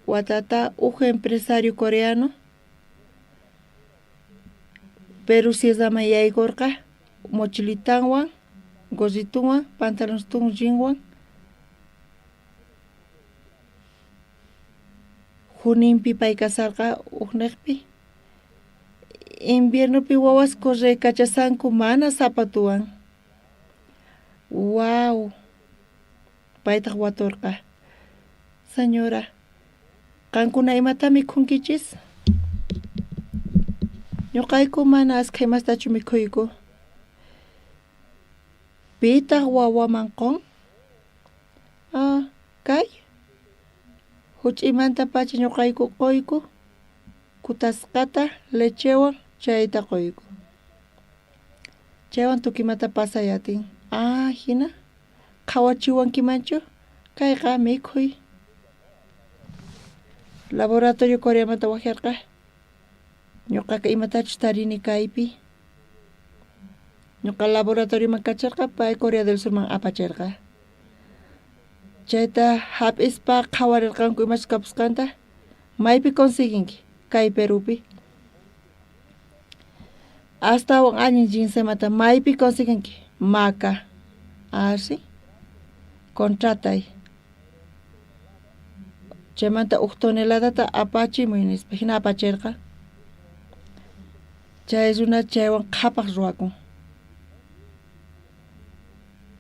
watata uj empresario coreano Perú sierraman yaykurqa mochilitanwan, gorritunwan, pantalonestunwan, jeanwan. Juninpi pay kasarqa ujniqpi. Inviernopi wawas correkachasanku mana zapatuwan. Wow. Paytaq waturqa. Señora, qankuna imata mikhunkichis? Ñuqayku mana askha imastachu mikhuyku. Pitaq wawaman qun? Ah, kay. Huch'iymantapacha ñuqayku quyku. Kutasqata lechewan chayta qoyku. Chaywan tukimata pasay atin. Ah, hina qhawachiwankimanchu? Kayqa mikhuy. Laboratorio Coreamanta wajyarqa. Ñuqaqa imatachus tarini kaypi. Ñuqa laboratorioman kacharqa, pay Corea del Surman apacherqa. Chayta hap'ispa qhawarirqanku imachus kapusqanta. Maypi conseguinki? Kay Perupi. Astawan allin ginsemata maypi conseguinki? Maca. Ah, sí. Contratay. Chaymanta uj toneladata apachimuy nispa. Hina apacherqa. Chay runa chaywan qhapaj ruwakun.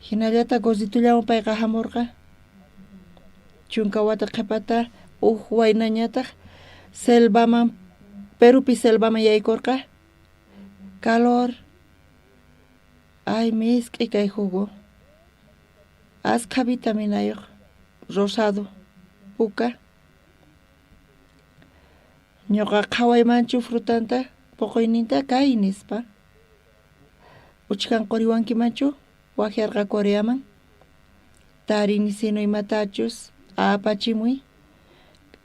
Hinallata gorritullawan payqa hamurqa. Chunka wata qhepata uj waynañataq selvaman, Perupi selvaman yaykurqa. Calor. Ay, misk'i kay jugo. Askha vitaminayuq, rosado, puka. Ñuqa qhawaymanchu frutanta, poqoyninta kay nispa. Uchkan qoriwankimanchu? Wajyarqa Coreaman. Tarini sino imatachus apachimuy.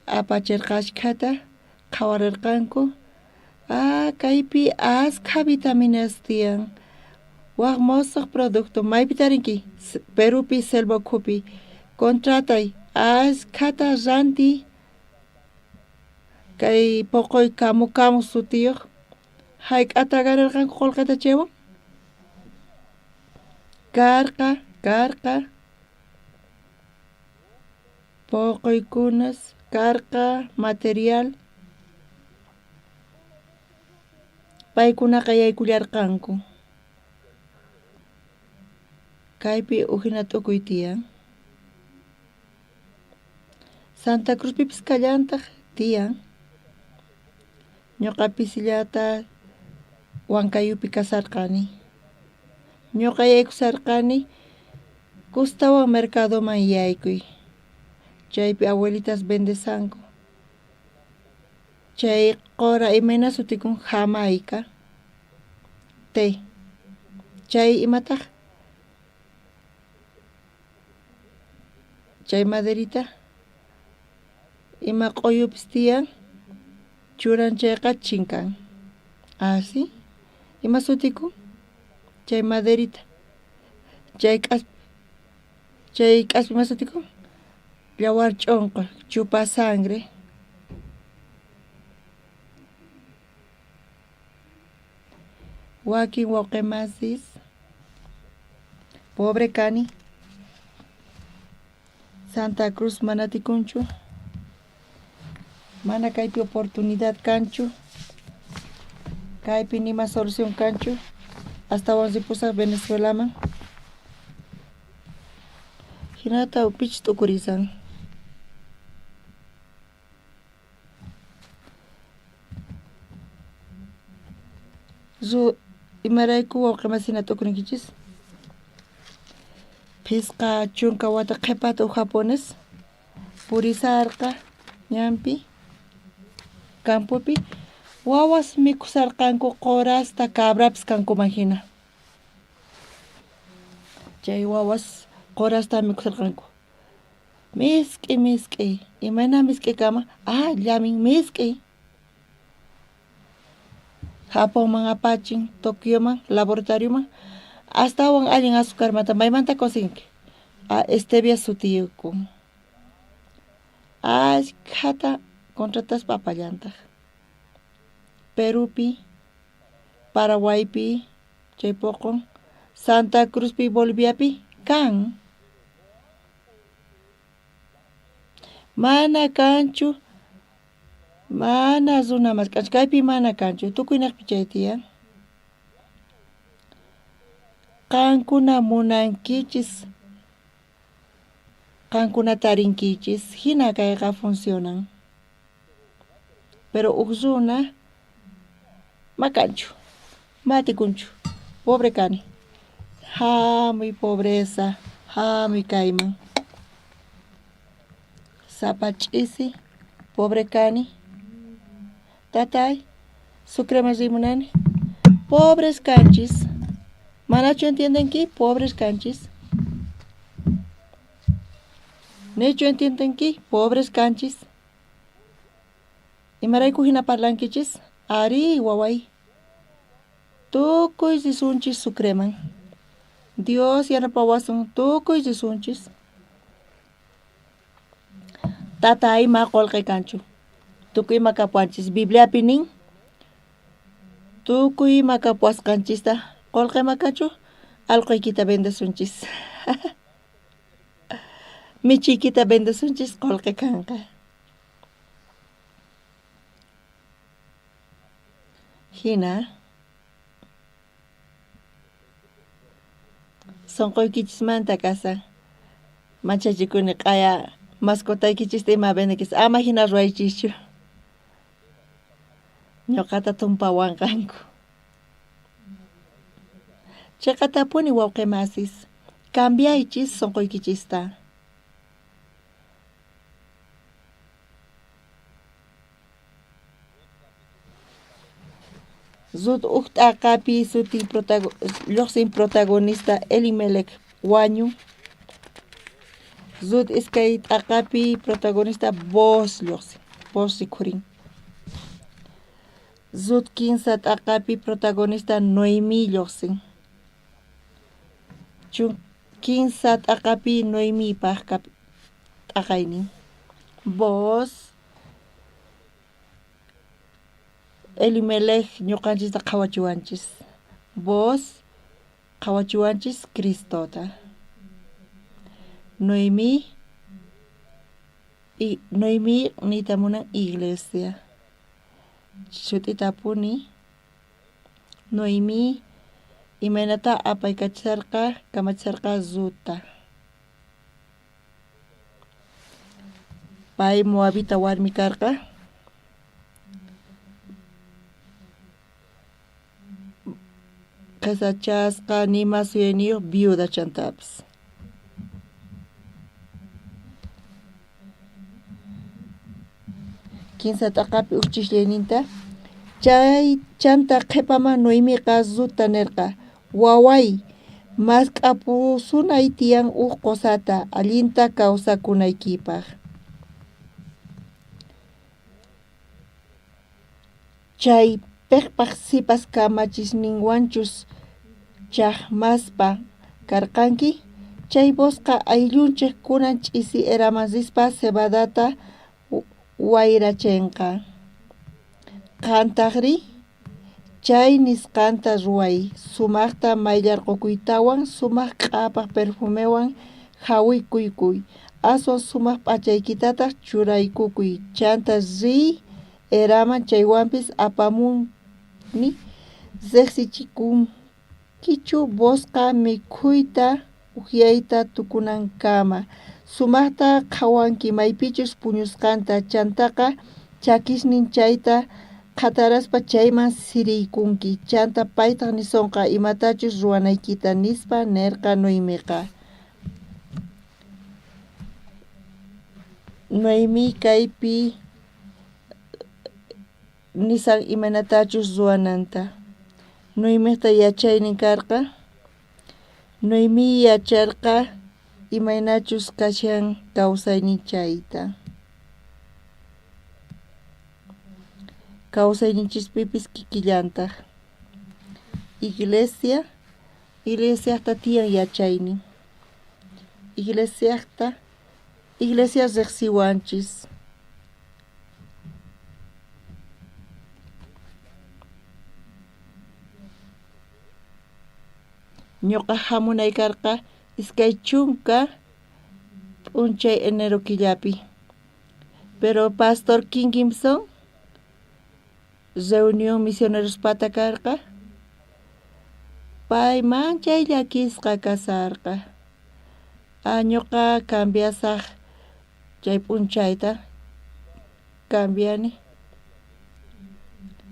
Apacherqa ashkhata, qhawarirqanku. Ah, kaypi askha vitaminas tiyan. Waj mosoq producto maypi tarinki? Perupi selva ukhupi. Contratay ashkhata rantiy kay poqoy kamu kamu sutiyuq. Hayk'ata ganarqanku qolqeta chaywan? Karqa, karqa poqoykunas, karqa material. Paykunaqa yaykullarqanku. Kaypi ujina t'ukuy tiyan. Santa Cruzpipis kallantaq tiyan. Ñuqa pisillata Huancayupi kasarqani. Ñuqa yaykusarqani Kustawan mercadoman yaykuy. Chaypi abuelitas vendesanku. Chay qora imayna sutikun Jamaica té. Chay imataq? Chay maderita ima q'uyupis tiyan churan chayqa chinkan. Ah, sí? Ima sutikun? Chay maderita. Chay k'aspi. Chay k'aspi ima sutikun? Yawar ch'onqo, chupa sangre. Wakin wawqe masis. Pobre kani. Santa Cruz mana atikunchu. Mana kaypi oportunidad kanchu. Kaypi nima solución kanchu. Astawan ripusaj Venezuelaman. Hinata pich t'ukurisan. Imarayku wawqe masina t'ukurinkichis? Phisqa chunka wata qhepata uj japones purisarqa ñanpi, campopi wawas mikhusarqanku qhorasta cabrapis kankuman jina. Chay wawas qhorasta mikhusarqanku. Misk'i, misk'i, imayna misk'i kama? Ah, llamin misk'i. Japonman apachin, Tokioman, laboratorioman, astawan allin azucarmanta maymanta conseguinki? Ah, stevia sutiyukun. Ashkhata contrataspa apallantaj. Perupi, Paraguaypi chay poqon, Santa Cruzpi, Boliviapi kan. Mana kanchu, mana runa mask'anchu, kaypi mana kanchu, tukuynejpi chay tiyan. Qankuna munankichis, qankuna tarinkichis, hina kayqa funcionan. Pero uj runa ma kanchu, ma atikunchu, pobre kani. Hamuy pobreza, hamuy kayman. Sapa ch'isi, pobre kani. Tatay, Sucreman riy munani. Pobres kanchis. Manachu entiendenki? Pobres kanchis. Nichu entiendenki? Pobres kanchis. Imarayku hina parlankichis? Ari, waway. Tukuy risunchis Sucreman. Dios yanapawasun tukuy risunchis. Tatay ma qolqe kanchu. Tukuy ima kapuwanchis. Bibliapi nin tukuy ima kapuwasqanchista qolqe ma kanchu alqoykita vendesunchis. Michiykita vendesunchis qolqe kanqa. Hina sonqoykichismanta kasan manchachikuni q'aya mascotaykichista ima vendekis ama hina ruwaychischu. Ñuqata tumpawanqanku. Chiqatapuni wawqi masis, cambiaychis sonqoykichista. Rut uj t'aqapi sutin lluqsin protagonista Elimelec wañun. Rut iskay t'aqapi protagonista Booz lluqsin, Booz rikhurin. Rut kinsa t'aqapi protagonista Noemí lluqsin. Kinsa t'aqapi Noemipaj t'aqaynin. Booz Elimelec ñuqanchista qhawachiwanchis. Booz qhawachiwanchis Cristota. Noemí Noemí niyta munan iglesia. Sut'itapuni Noemí imaynata apaykacharqa kamacharqa Rutta. Pay Moabita warmi karqa. Qhesachasqa nima suyayniyuq viuda chantapis. Kinsa t'aqapi uj chishllayninta chay chanta qhipaman Noemiqa Rutta nirqa waway mask'apusunay tiyan uj qusata allinta kawsakunaykipaq. Chay piqpaq sipas kamachisninwanchus chaqmaspa karqanki, chay Boozqa ayllunchik kunan ch'isi eraman rispa cebadata wayrachinqa. Qantaqri chay nisqanta ruway, sumaqta mayllarqukuytawan sumaq q'apaq perfumewan hawikuykuy, aswan sumaq p'achaykitataq churaykukuy, chanta riy eraman chaywanpis apamuni riqsichikunkichu Boozqa mikhuyta ukyayta tukunankama, sumaqta qhawanki maypichus puñusqanta, chantaqa chakisnin chayta qhataraspa chayman siriykunki, chanta paytaq nisonqa imatachus ruwanaykita nispa nirqa Noemiqa. Noemí kaypi nisan imaynatachus ruwananta. Noemiqta yachaynin karqa. Noemí yacharqa imaynachus kashan kawsaynin chayta. Kawsayninchispipis kikillantaq. Iglesia, iglesiaqta tiyan yachaynin. Iglesiaqta, iglesia riqsiwanchis. Ñuqa hamunay karqa 20 p'unchay enero killapi. Pero Pastor King Gibson reunión misionerospata karqa. Pay manchay llakisqa kasarqa. Ñuqa cambiasaq chay p'unchayta cambiani.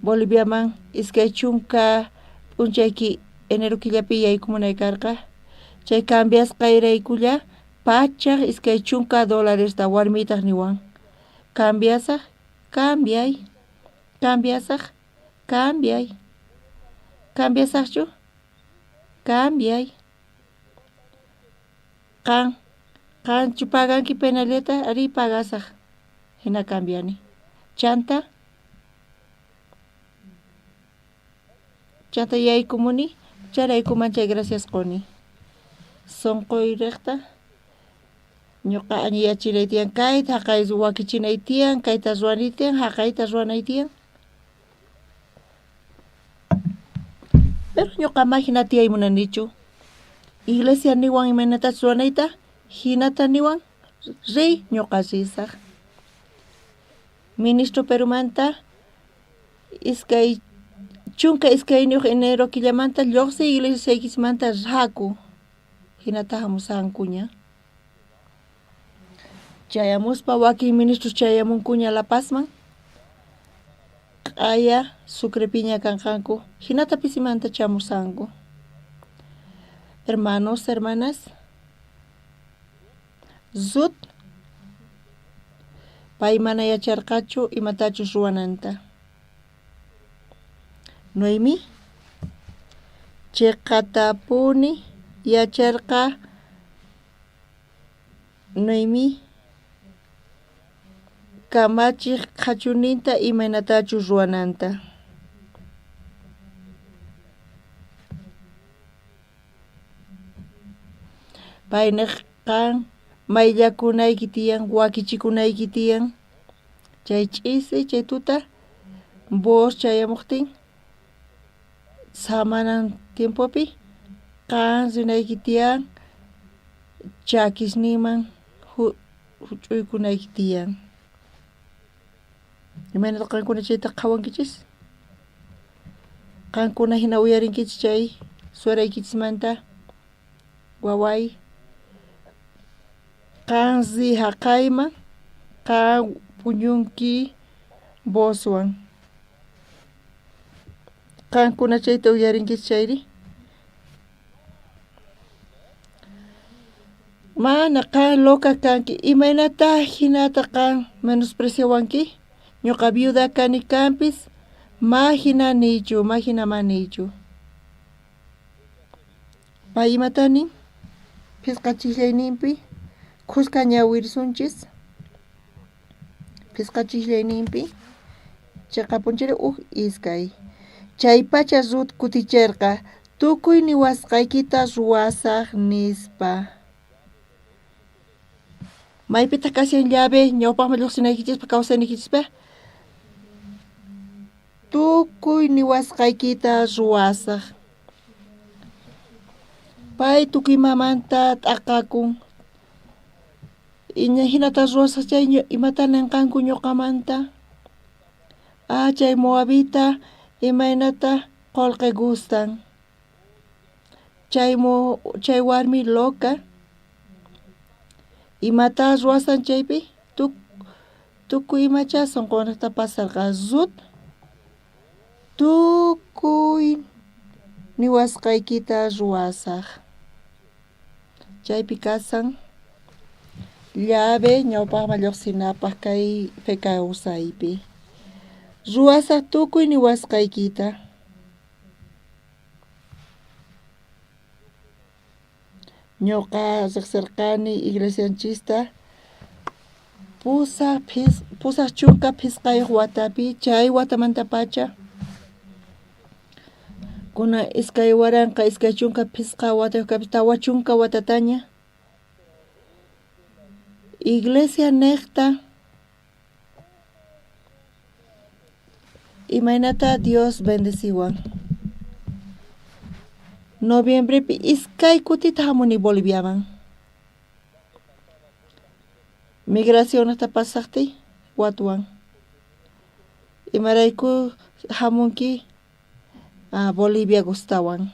Boliviaman 20 p'unchay enero killapi yaykumunay karqa. Chay cambiasqayraykulla $120 warmitaq niwan. Cambiasaq, cambiay. Cambiasaj? Cambiay. Cambiasajchu? Cambiay. Qan, qanchu paganki penaleta? Arí, pagasaj. Hina cambiani. Chanta? Chanta yaykumuni, chayrayku manchay gracias quni. Sunquyriqta ñuqa añiyachinay tiyan kayta, haqay wakichinay tiyan, kayta ruwanay tiyan, haqayta ruwanay tiyan. Pero ñuqa ma hina tiyay munanichu. Iglesia niwan imaynatachus ruwanayta, hinata niwan riy ñuqa risaq. Ministro Perumanta 22 enero killamanta lluqsiy iglesiaykichismanta raku. Hinata hamusankuña. Chayamuspa wakin ministros chayamunkuña La Pazman, q'aya Sucrepiña kanqanku, hinata pisimanta chamusanku. Hermanos, hermanas, Rut pay mana yacharqachu imatachus ruwananta. Noemí chiqatapuni yacharqa Noemí kamachiq qhachuninta imaynatachus ruwananta. Pay niq qan mayllakunayki tiyan, wakichikunayki tiyan, chay ch'isi, chay tuta, Booz chayamuqtin samanan tiempopi qan rinayki tiyan, chakisninman huch'uykunayki tiyan. Imaynata qankuna chayta qhawankichis? Qankuna hina uyarinkichis chay sueraykichismanta, waway, qan riy haqayman, qan puñunki Boozwan. Qankuna chayta uyarinkichis chayri? Mana, qan loca kanki. Imaynata hinata qan menospreciawanki? Ñuqa viuda kani kanpis, ma hina niychu, ma hina ma niychu. Pay imata nin? Phisqa chiqllayninpi khuska ñawirisunchis. Phisqa chiqllayninpi chiqapunchiri uj iskay. Chaypacha Rut kuticherqa, tukuy niwasqaykita ruwasaj, nispa. Maypitaq kashan llave ñawpaqman lluqsinaykichispaq kawsayniykichispa? Tukuy niwasqaykita ruwasaj. Pay tukuy imamanta t'aqakun. Hinata ruwasaj chay imata ninqanku ñuqamanta? Ah, chay moabita imaynata qolqe gustan. Chay warmi loca. Imata ruwasan chaypi? Tukuy imacha sunqunta pasarqa. Rut, tukuy niwasqaykita ruwasaj. Chaypi kasan llave ñawpaqman lluqsinapaq kay fe kawsaypi. Ruwasaj tukuy niwasqaykita. Ñuqa riqsirqani iglesianchista 85 watapi, chay watamantapacha kuna 2025 watayuq kapis 40 watataña iglesia niqta imaynata Dios bendeciwan. Noviembrepi iskay kutita hamuni Boliviaman. Migracionesta pasaqtiy watuwan. Imarayku hamunki? Ah, Bolivia gustawan.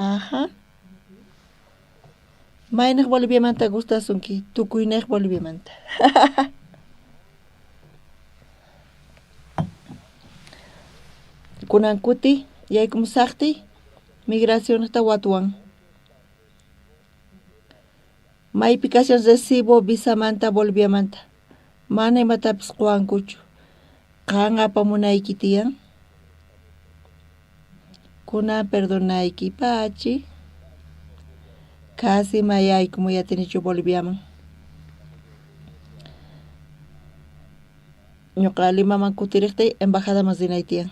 Ajá. Mayniq Boliviamanta gustasunki? Tukuyniq Boliviamanta. Kunan kuti yaykumusaqtiy migracionesta watuwan. Maypi kashan recibo visamanta Boliviamanta. Mana imatapis quwankuchu. Qan apamunayki tiyan? Kunan perdonayki, pachi. Casi mayayku yatinichu Boliviaman. Ñuqa Limaman kutiriqtiy embajadaman rinay tiyan.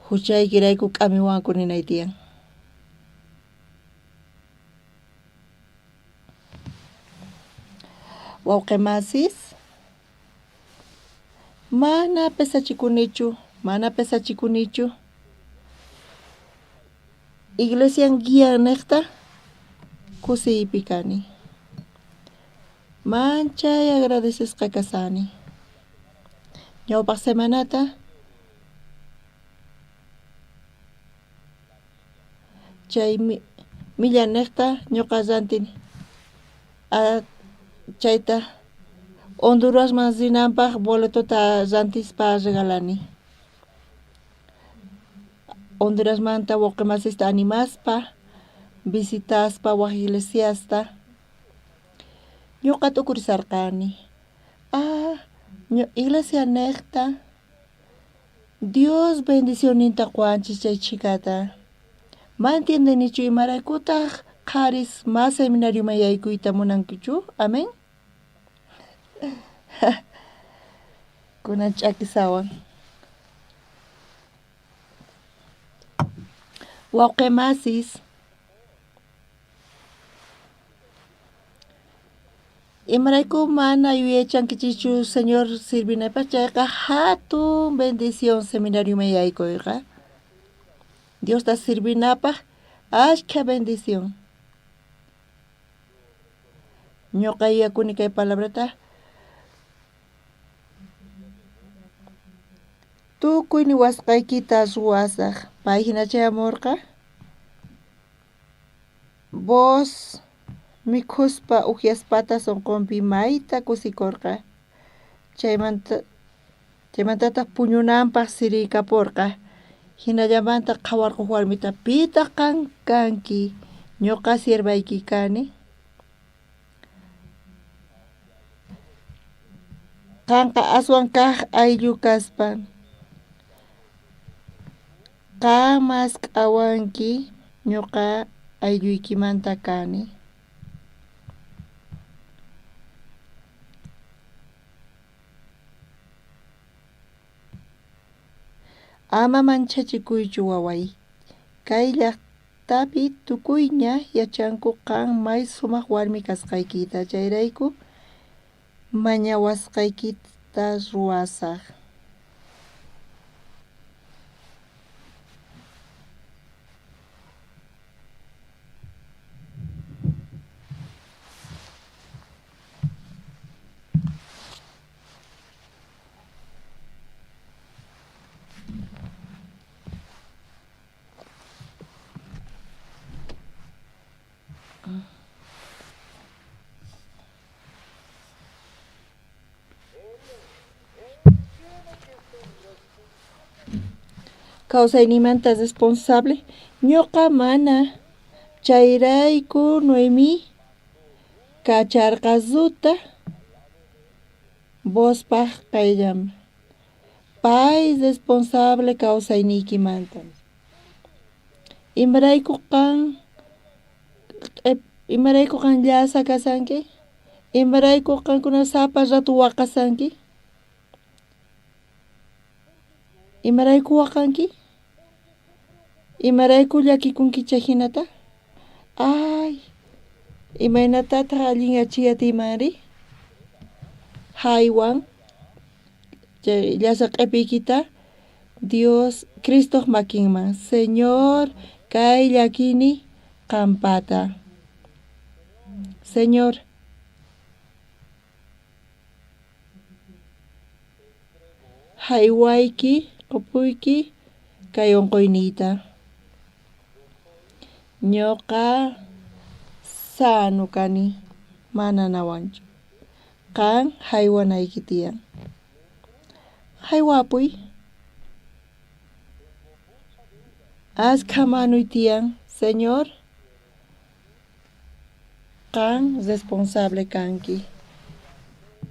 Huchaykirayku k'amiwanku ninay tiyan. Wawqi masis, mana pesachikunichu, mana pesachikunichu. Iglesian guía niqta kusiypi kani. Manchay agradecesqa kasani. Ñawpaq semanata chay milla niqta ñuqa rantini. Chayta Hondurasman rinanpaq boletota rantispa regalani. Hondurasmanta wawqi masista animaspa, visitaspa wak iglesiasta ñuqa t'ukurisarqani. Ah, iglesia niqta Dios bendicionninta quwanchis chay chhikata. Ma entiendenichu imaraykutaq qharis ma seminarioman yaykuyta munankuchu. Amén. Kunan ch'akisawan. Wawqi masis, imarayku mana yuyaychankichischu Señor sirvinaypaq chayqa hatun bendición seminarioman yaykuyqa. Diosta sirvinapaq ashkha bendición. Ñuqa yuyakuni kay palabrata tukuy niwasqaykita ruwasaj. Pay hina chayamurqa. Booz mikhuspa ujyaspata sonqonpi mayta kusikorqa. Chaymanta chaymantataq puñunanpaq siriykaporqa. Jinallamanta qhawarqoj warmita, pitaq qan kanki? Ñuqa siervayki kani. Qanqa aswan kaj ayllu kaspa qan mask'awanki, ñuqa aylluykimanta kani. Ama manchachikuychu waway, kay llajtapi tukuyña yachanku qan may sumaj warmi kasqaykita, chayrayku mañawasqaykita ruwasaj. Kawsayniymanta responsable ñuqa mana, chayrayku Noemí kacharqa Rutta Boozpaj qayllanman. Pay responsable kawsayniykimanta. Imarayku qan imarayku qan llasa kashanki? Imarayku qankuna sapa rato waqashanki? Imarayku waqanki? Imarayku llakikunki chay hinata? Ay, imaynatataq allinyachiy atiymanri? Haywan chay llasa q'epiykita Dios Cristoq makinman. Señor, kay llakini qampata. Señor, haywayki, qupuyki kay unquyniyta. Ñuqa sano kani, mana nawanchu. Qan haywanayki tiyan. Haywapuy. Askha manuy tiyan, Señor. Qan responsable kanki.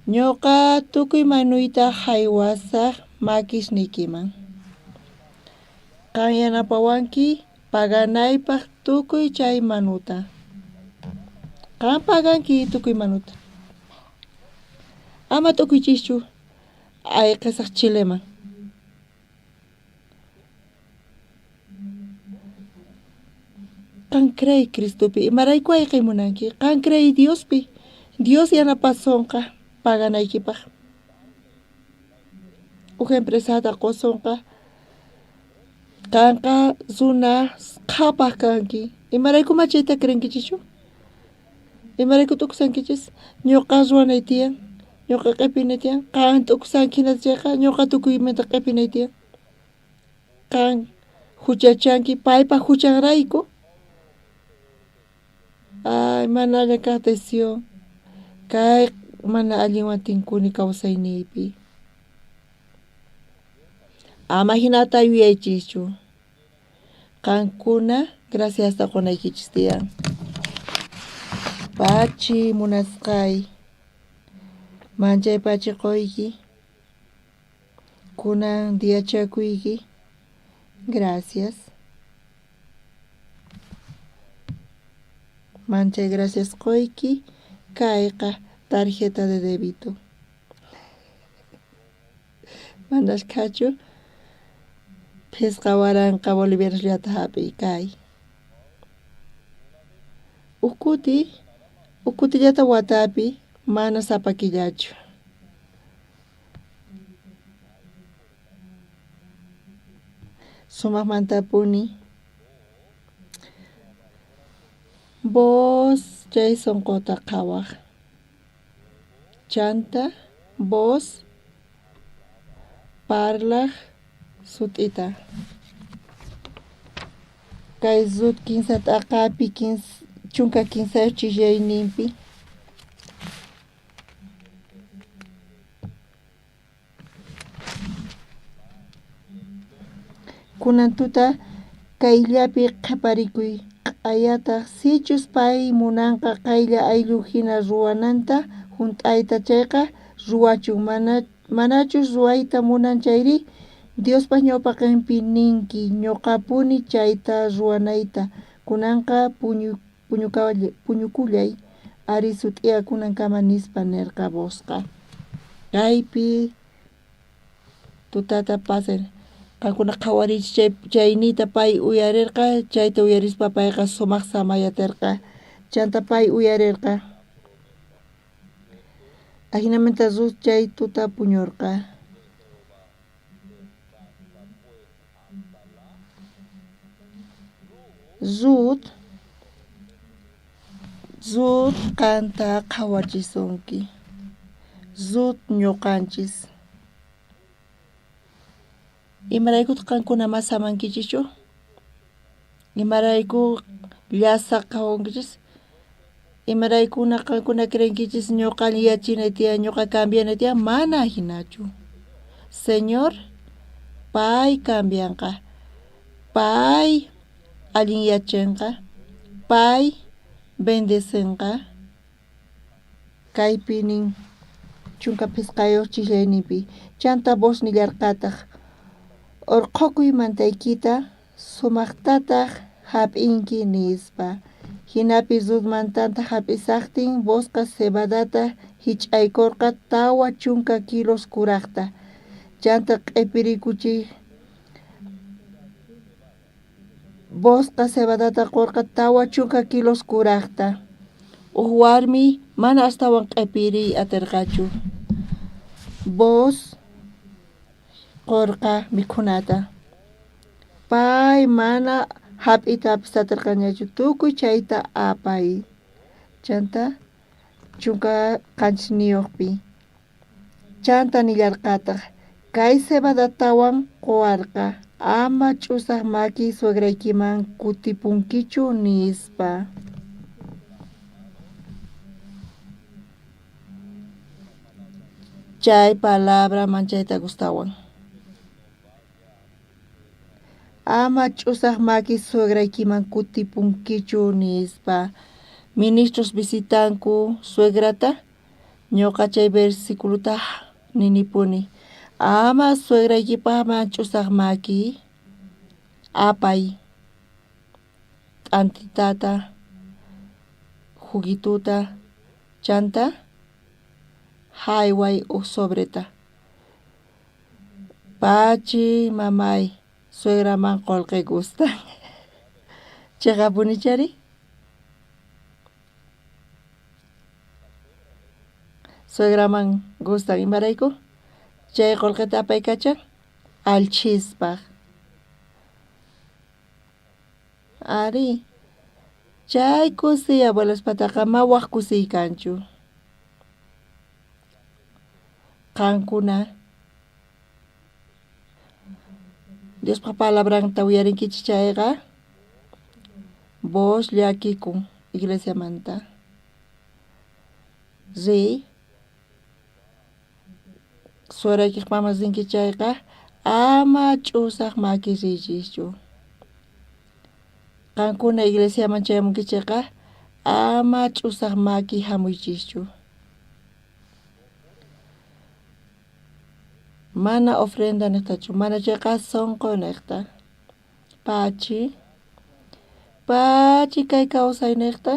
Ñuqa tukuy manuyta haywasaj makisniykiman. Qan yanapawanki paganaypaj tukuy chay manuta. Qan paganki tukuy manuta. Ama t'ukuychischu, ayqesaj Chileman. Qan creey Cristopi, imarayku ayqey munanki? Qan creey Diospi, Dios yanapasonqa paganaykipaj. Uj empresata qosonqa, qanqa runa qhapaj kanki. Imarayku ma chayta creenkichischu? Imarayku t'ukusankichis? Ñuqa ruwanay tiyan, ñuqa q'ipinay tiyan, qan t'ukusanki hinata chayqa ñuqa tukuymanta q'ipinay tiyan. Qan juchachanki paypa juchanrayku. Ay, mana allin kaj decisión. Kay mana allinwan tinkuni kawsayniypi. Ama hinata yuyaychischu. Qankuna graciasta qonaykichis tiyan. Pachi munasqay, manchay pachi qoyki, kunan diachakuyki. Gracias. Manchay gracias qoyki, kayqa tarjeta de débito. Manas khachu 5000 bolivianosllata hap'iy kay. Uj kuti, uj kutillata watapi, mana sapa killachu. Sumajmantapuni. Vos chay sonqota qhawaj. Chanta vos parlaj sut'ita. Kay Rut kinsa t'aqapi 13 ch'isiyayninpi. Kunan tuta kayllapi qheparikuy, q'ayataj sichus pay munanqa qaylla ayllu jina ruwananta junt'ayta chayqa, ruwachun. Manachus ruwayta munan chayrí, Diospa ñawpaqenpi ninki ñoqapuni chayta ruwanayta. Kunanqa puñukullay ari sut'iyakunankama, nispa nerqa Boozqa. Kaypi tutata pasan. Qankuna qhawariychis chay chaynita pay uyarerqa, chayta uyarispa payqa sumaj samayaterqa. Chanta pay uyarerqa. Ajinamanta Rut chay tuta puñorqa. Rut, Rut qanta qhawachisunki. Rut ñuqanchis. Imaraykutaq qankuna ma samankichischu? Imarayku llasa qhawankichis? Imaraykuna qankuna creenkichis ñuqa yachinay tiyan, ñuqa cambianay tiyan? Mana jinachu. Señor, pay cambianqa. Pay allinyachinqa. Pay bendecinqa. Kaypi nin 15 ch'isiyayninpi. Chanta Booz nillarqataj: Orqhokuy mantaykita, sumajtataj jap'inki, nispa. Jinapi Rut mantanta jap'isajtin, Boozqa cebadata jich'aykorqa 40 kilos kurajta. Chanta q'epirikuchej. Boozqa cebadata qorqa 40 kilos kurajta. Uj warmi mana astawan q'epiriy aterqachu. Booz qorqa mikhunata. Pay mana jap'iytapis aterqañachu, tukuy chayta apay. Chanta 17pi. Chanta nillarqataj: Kay cebadatawan qowarqa, ama ch'usaj maki suegraykiman kutipunkichu, nispa. Chay palabra manchayta gustawan. Ama ch'usaj maki suegraykiman kutipunkichu, nispa. Ministros visitanku suegrata, ñuqa chay versiculota ninipuni. Ama suegraykipajman ch'usaj maki apay t'antitata, juguituta, chanta jayway uj sobreta. Pachi mamay suegraman qolqe gustan. Cheqapunichari? Suegraman gustan imarayku? Chay qolqeta apaykachan allchhispaj. Ari, chay kusiy abuelospataqa ma waj kusiy kanchu. Qankuna Diospa palabranta uyarinkichis chayqa vos llakikun iglesiamanta. Riy sueraykej mamas rinki chayqa ama ch'usaj maki riychischu. Qankuna iglesiaman chayamunkichejqa ama ch'usaj maki jamuychischu. Mana ofrenda nejtachu, mana chayqa sonqo nejta. Pachi, pachi kay kawsay nejta,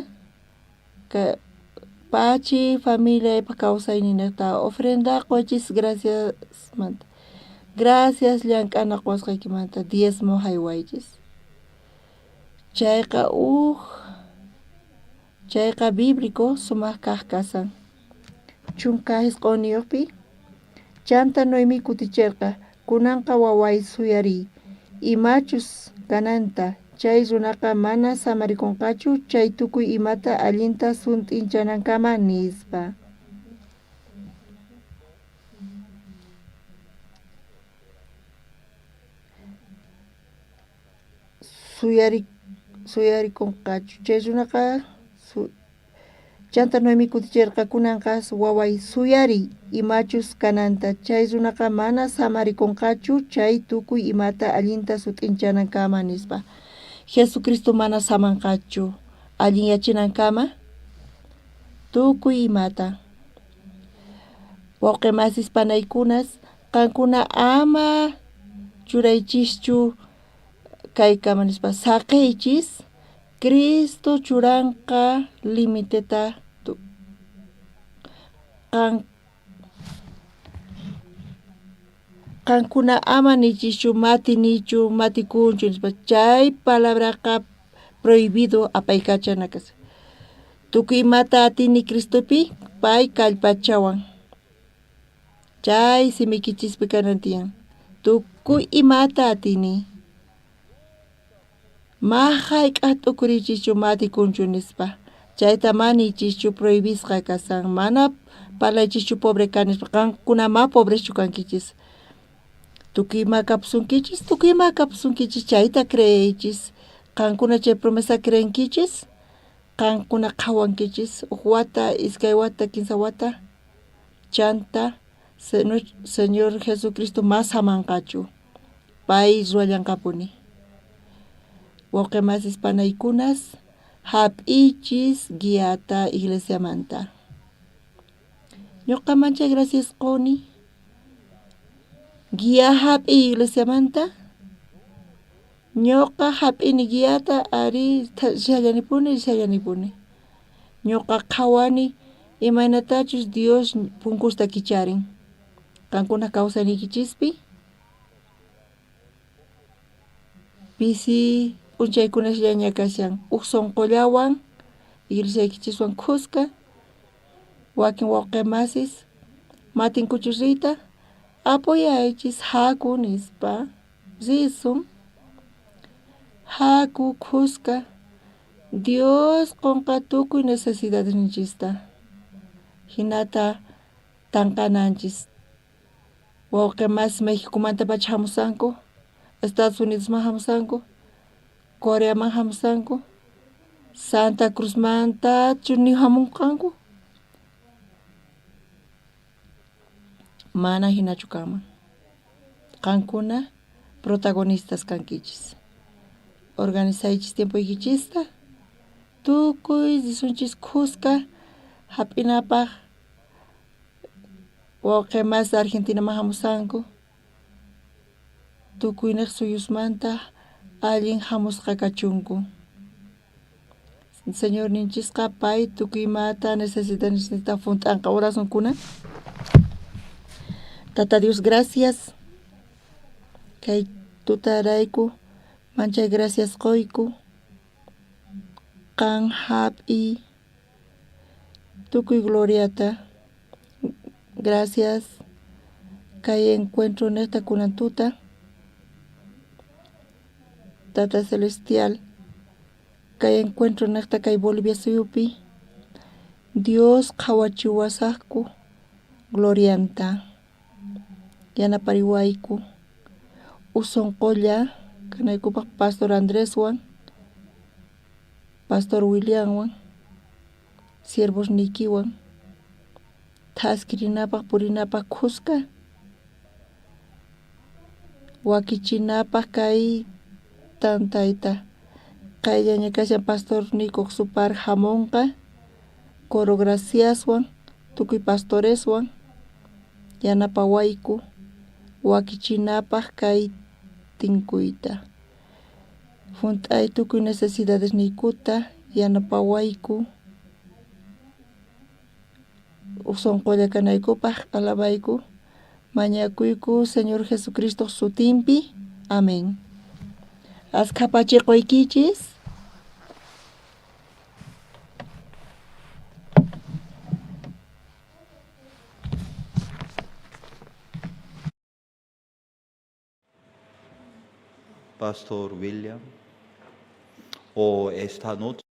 pachi familiaypaj kawsayninejta ofrenda qoychis graciasmanta. Gracias llank'ana qowasqaykimanta diezmo jaywaychis. Chayqa uj chayqa bíblico sumaj kaj kasan. 19-niyojpi chanta Noemí kuticherqa, kunanqa waway suyariy, imachus kananta, chay runaqa mana samarikonqachu chay tukuy imata allinta sut'inchanankama, nispa. Suyarikonqachu chay runaqa. Chanta Noemí kuticherqa, kunanqa waway suyariy, imachus kananta, chay runaqa mana samarikonqachu chay tukuy imata allinta sut'inchanankama, nispa. Jesucristo mana samanqachu allinyachinankama tukuy imata. Wawqe masis panaykunas, qankuna ama churaychischu kaykama nispa, saqeychis Cristo churanqa limiteta qankuna ama nichischu mati nichu matikunchu nispa, chay palabraqa prohibido apaykachana kashan. Tukuy imata atini Cristopi, pay kallpachawan. Chay simikichispi kanan tiyan. Tukuy imata atini. Ma jayk'aj t'ukurichischu matikunchu nispa. Chayta ma nichischu prohibisqa kasan. Mana parlaychischu pobre kani nispa. Qankuna ma pobreschu kankichis. Tukuy ima kapusunkichis, tukuy ima kapusunkichis, chayta creeychis. Qankuna chay promesa creenkichis, qankuna qhawankichis uj wata, iskay wata, kinsa wata, chanta Señor Jesucristo ma samanqachu, pay ruwallanqapuni. Wawqe masis panaykunas, hap'iychis guiata iglesiamanta. Ñuqa manchay gracias qoni guía hap'iy iglesiamanta. Ñuqa hap'ini guiata ari rishallanipuni, rishallanipuni. Ñuqa qhawani imaynatachus Dios punkusta kicharin qankuna kawsayniykichispi. Pisi p'unchaykunasllaña kashan uj sonqollawan iglesiaykichiswan khuska wakin wawqe masis matinkuchus riyta apoyaychis haku nispa risun haku khuska Dios qonqa tukuy necesidadesninchista hinata tanqananchis. Wawqe masis Mexicomantapacha hamusanku, Estados Unidosman hamusanku, Coreaman hamusanku, Santa Cruzmantachu ni hamunqanku? Mana hinachu kanman. Qankuna protagonistas kankichis. Organizaychis tiempoykichista, tukuy risunchis khuska hap'inapaj. Wawqe mas Argentinaman hamusanku. Tukuynej suyusmanta allin hamusqa kachunku. Señorninchisqa pay tukuy imata necesitasninta junt'anqa. Oracionkuna. Tata Dios, gracias. Kay tutarayku manchay gracias qoyku. Qan hap'iy tukuy gloriata. Gracias kay encuentro nejta kunan tuta. Tata Celestial, kay encuentro nejta kay Bolivia suyupi. Dios qhawachiwasaqku glorianta. Yanapariwayku. Usonqolla kanaykupaq Pastor Andreswan, Pastor Williamwan, siervos niykiwan, thaskirinapaq purinapaq khuska, wakichinapaq kay tantayta. Qayllaña kashan Pastor Nico Supar hamunqa, coro graciaswan, tukuy pastoreswan, yanapawayku wakichinapaq kay tinkuyta. Junt'ay tukuy necesidades niykuta, yanapawayku sonqolla kanaykupaq alabayku, mañakuyku Señor Jesucristo sutinpi. Amén. Askhapachiquykichis. Pastor William, o esta noche.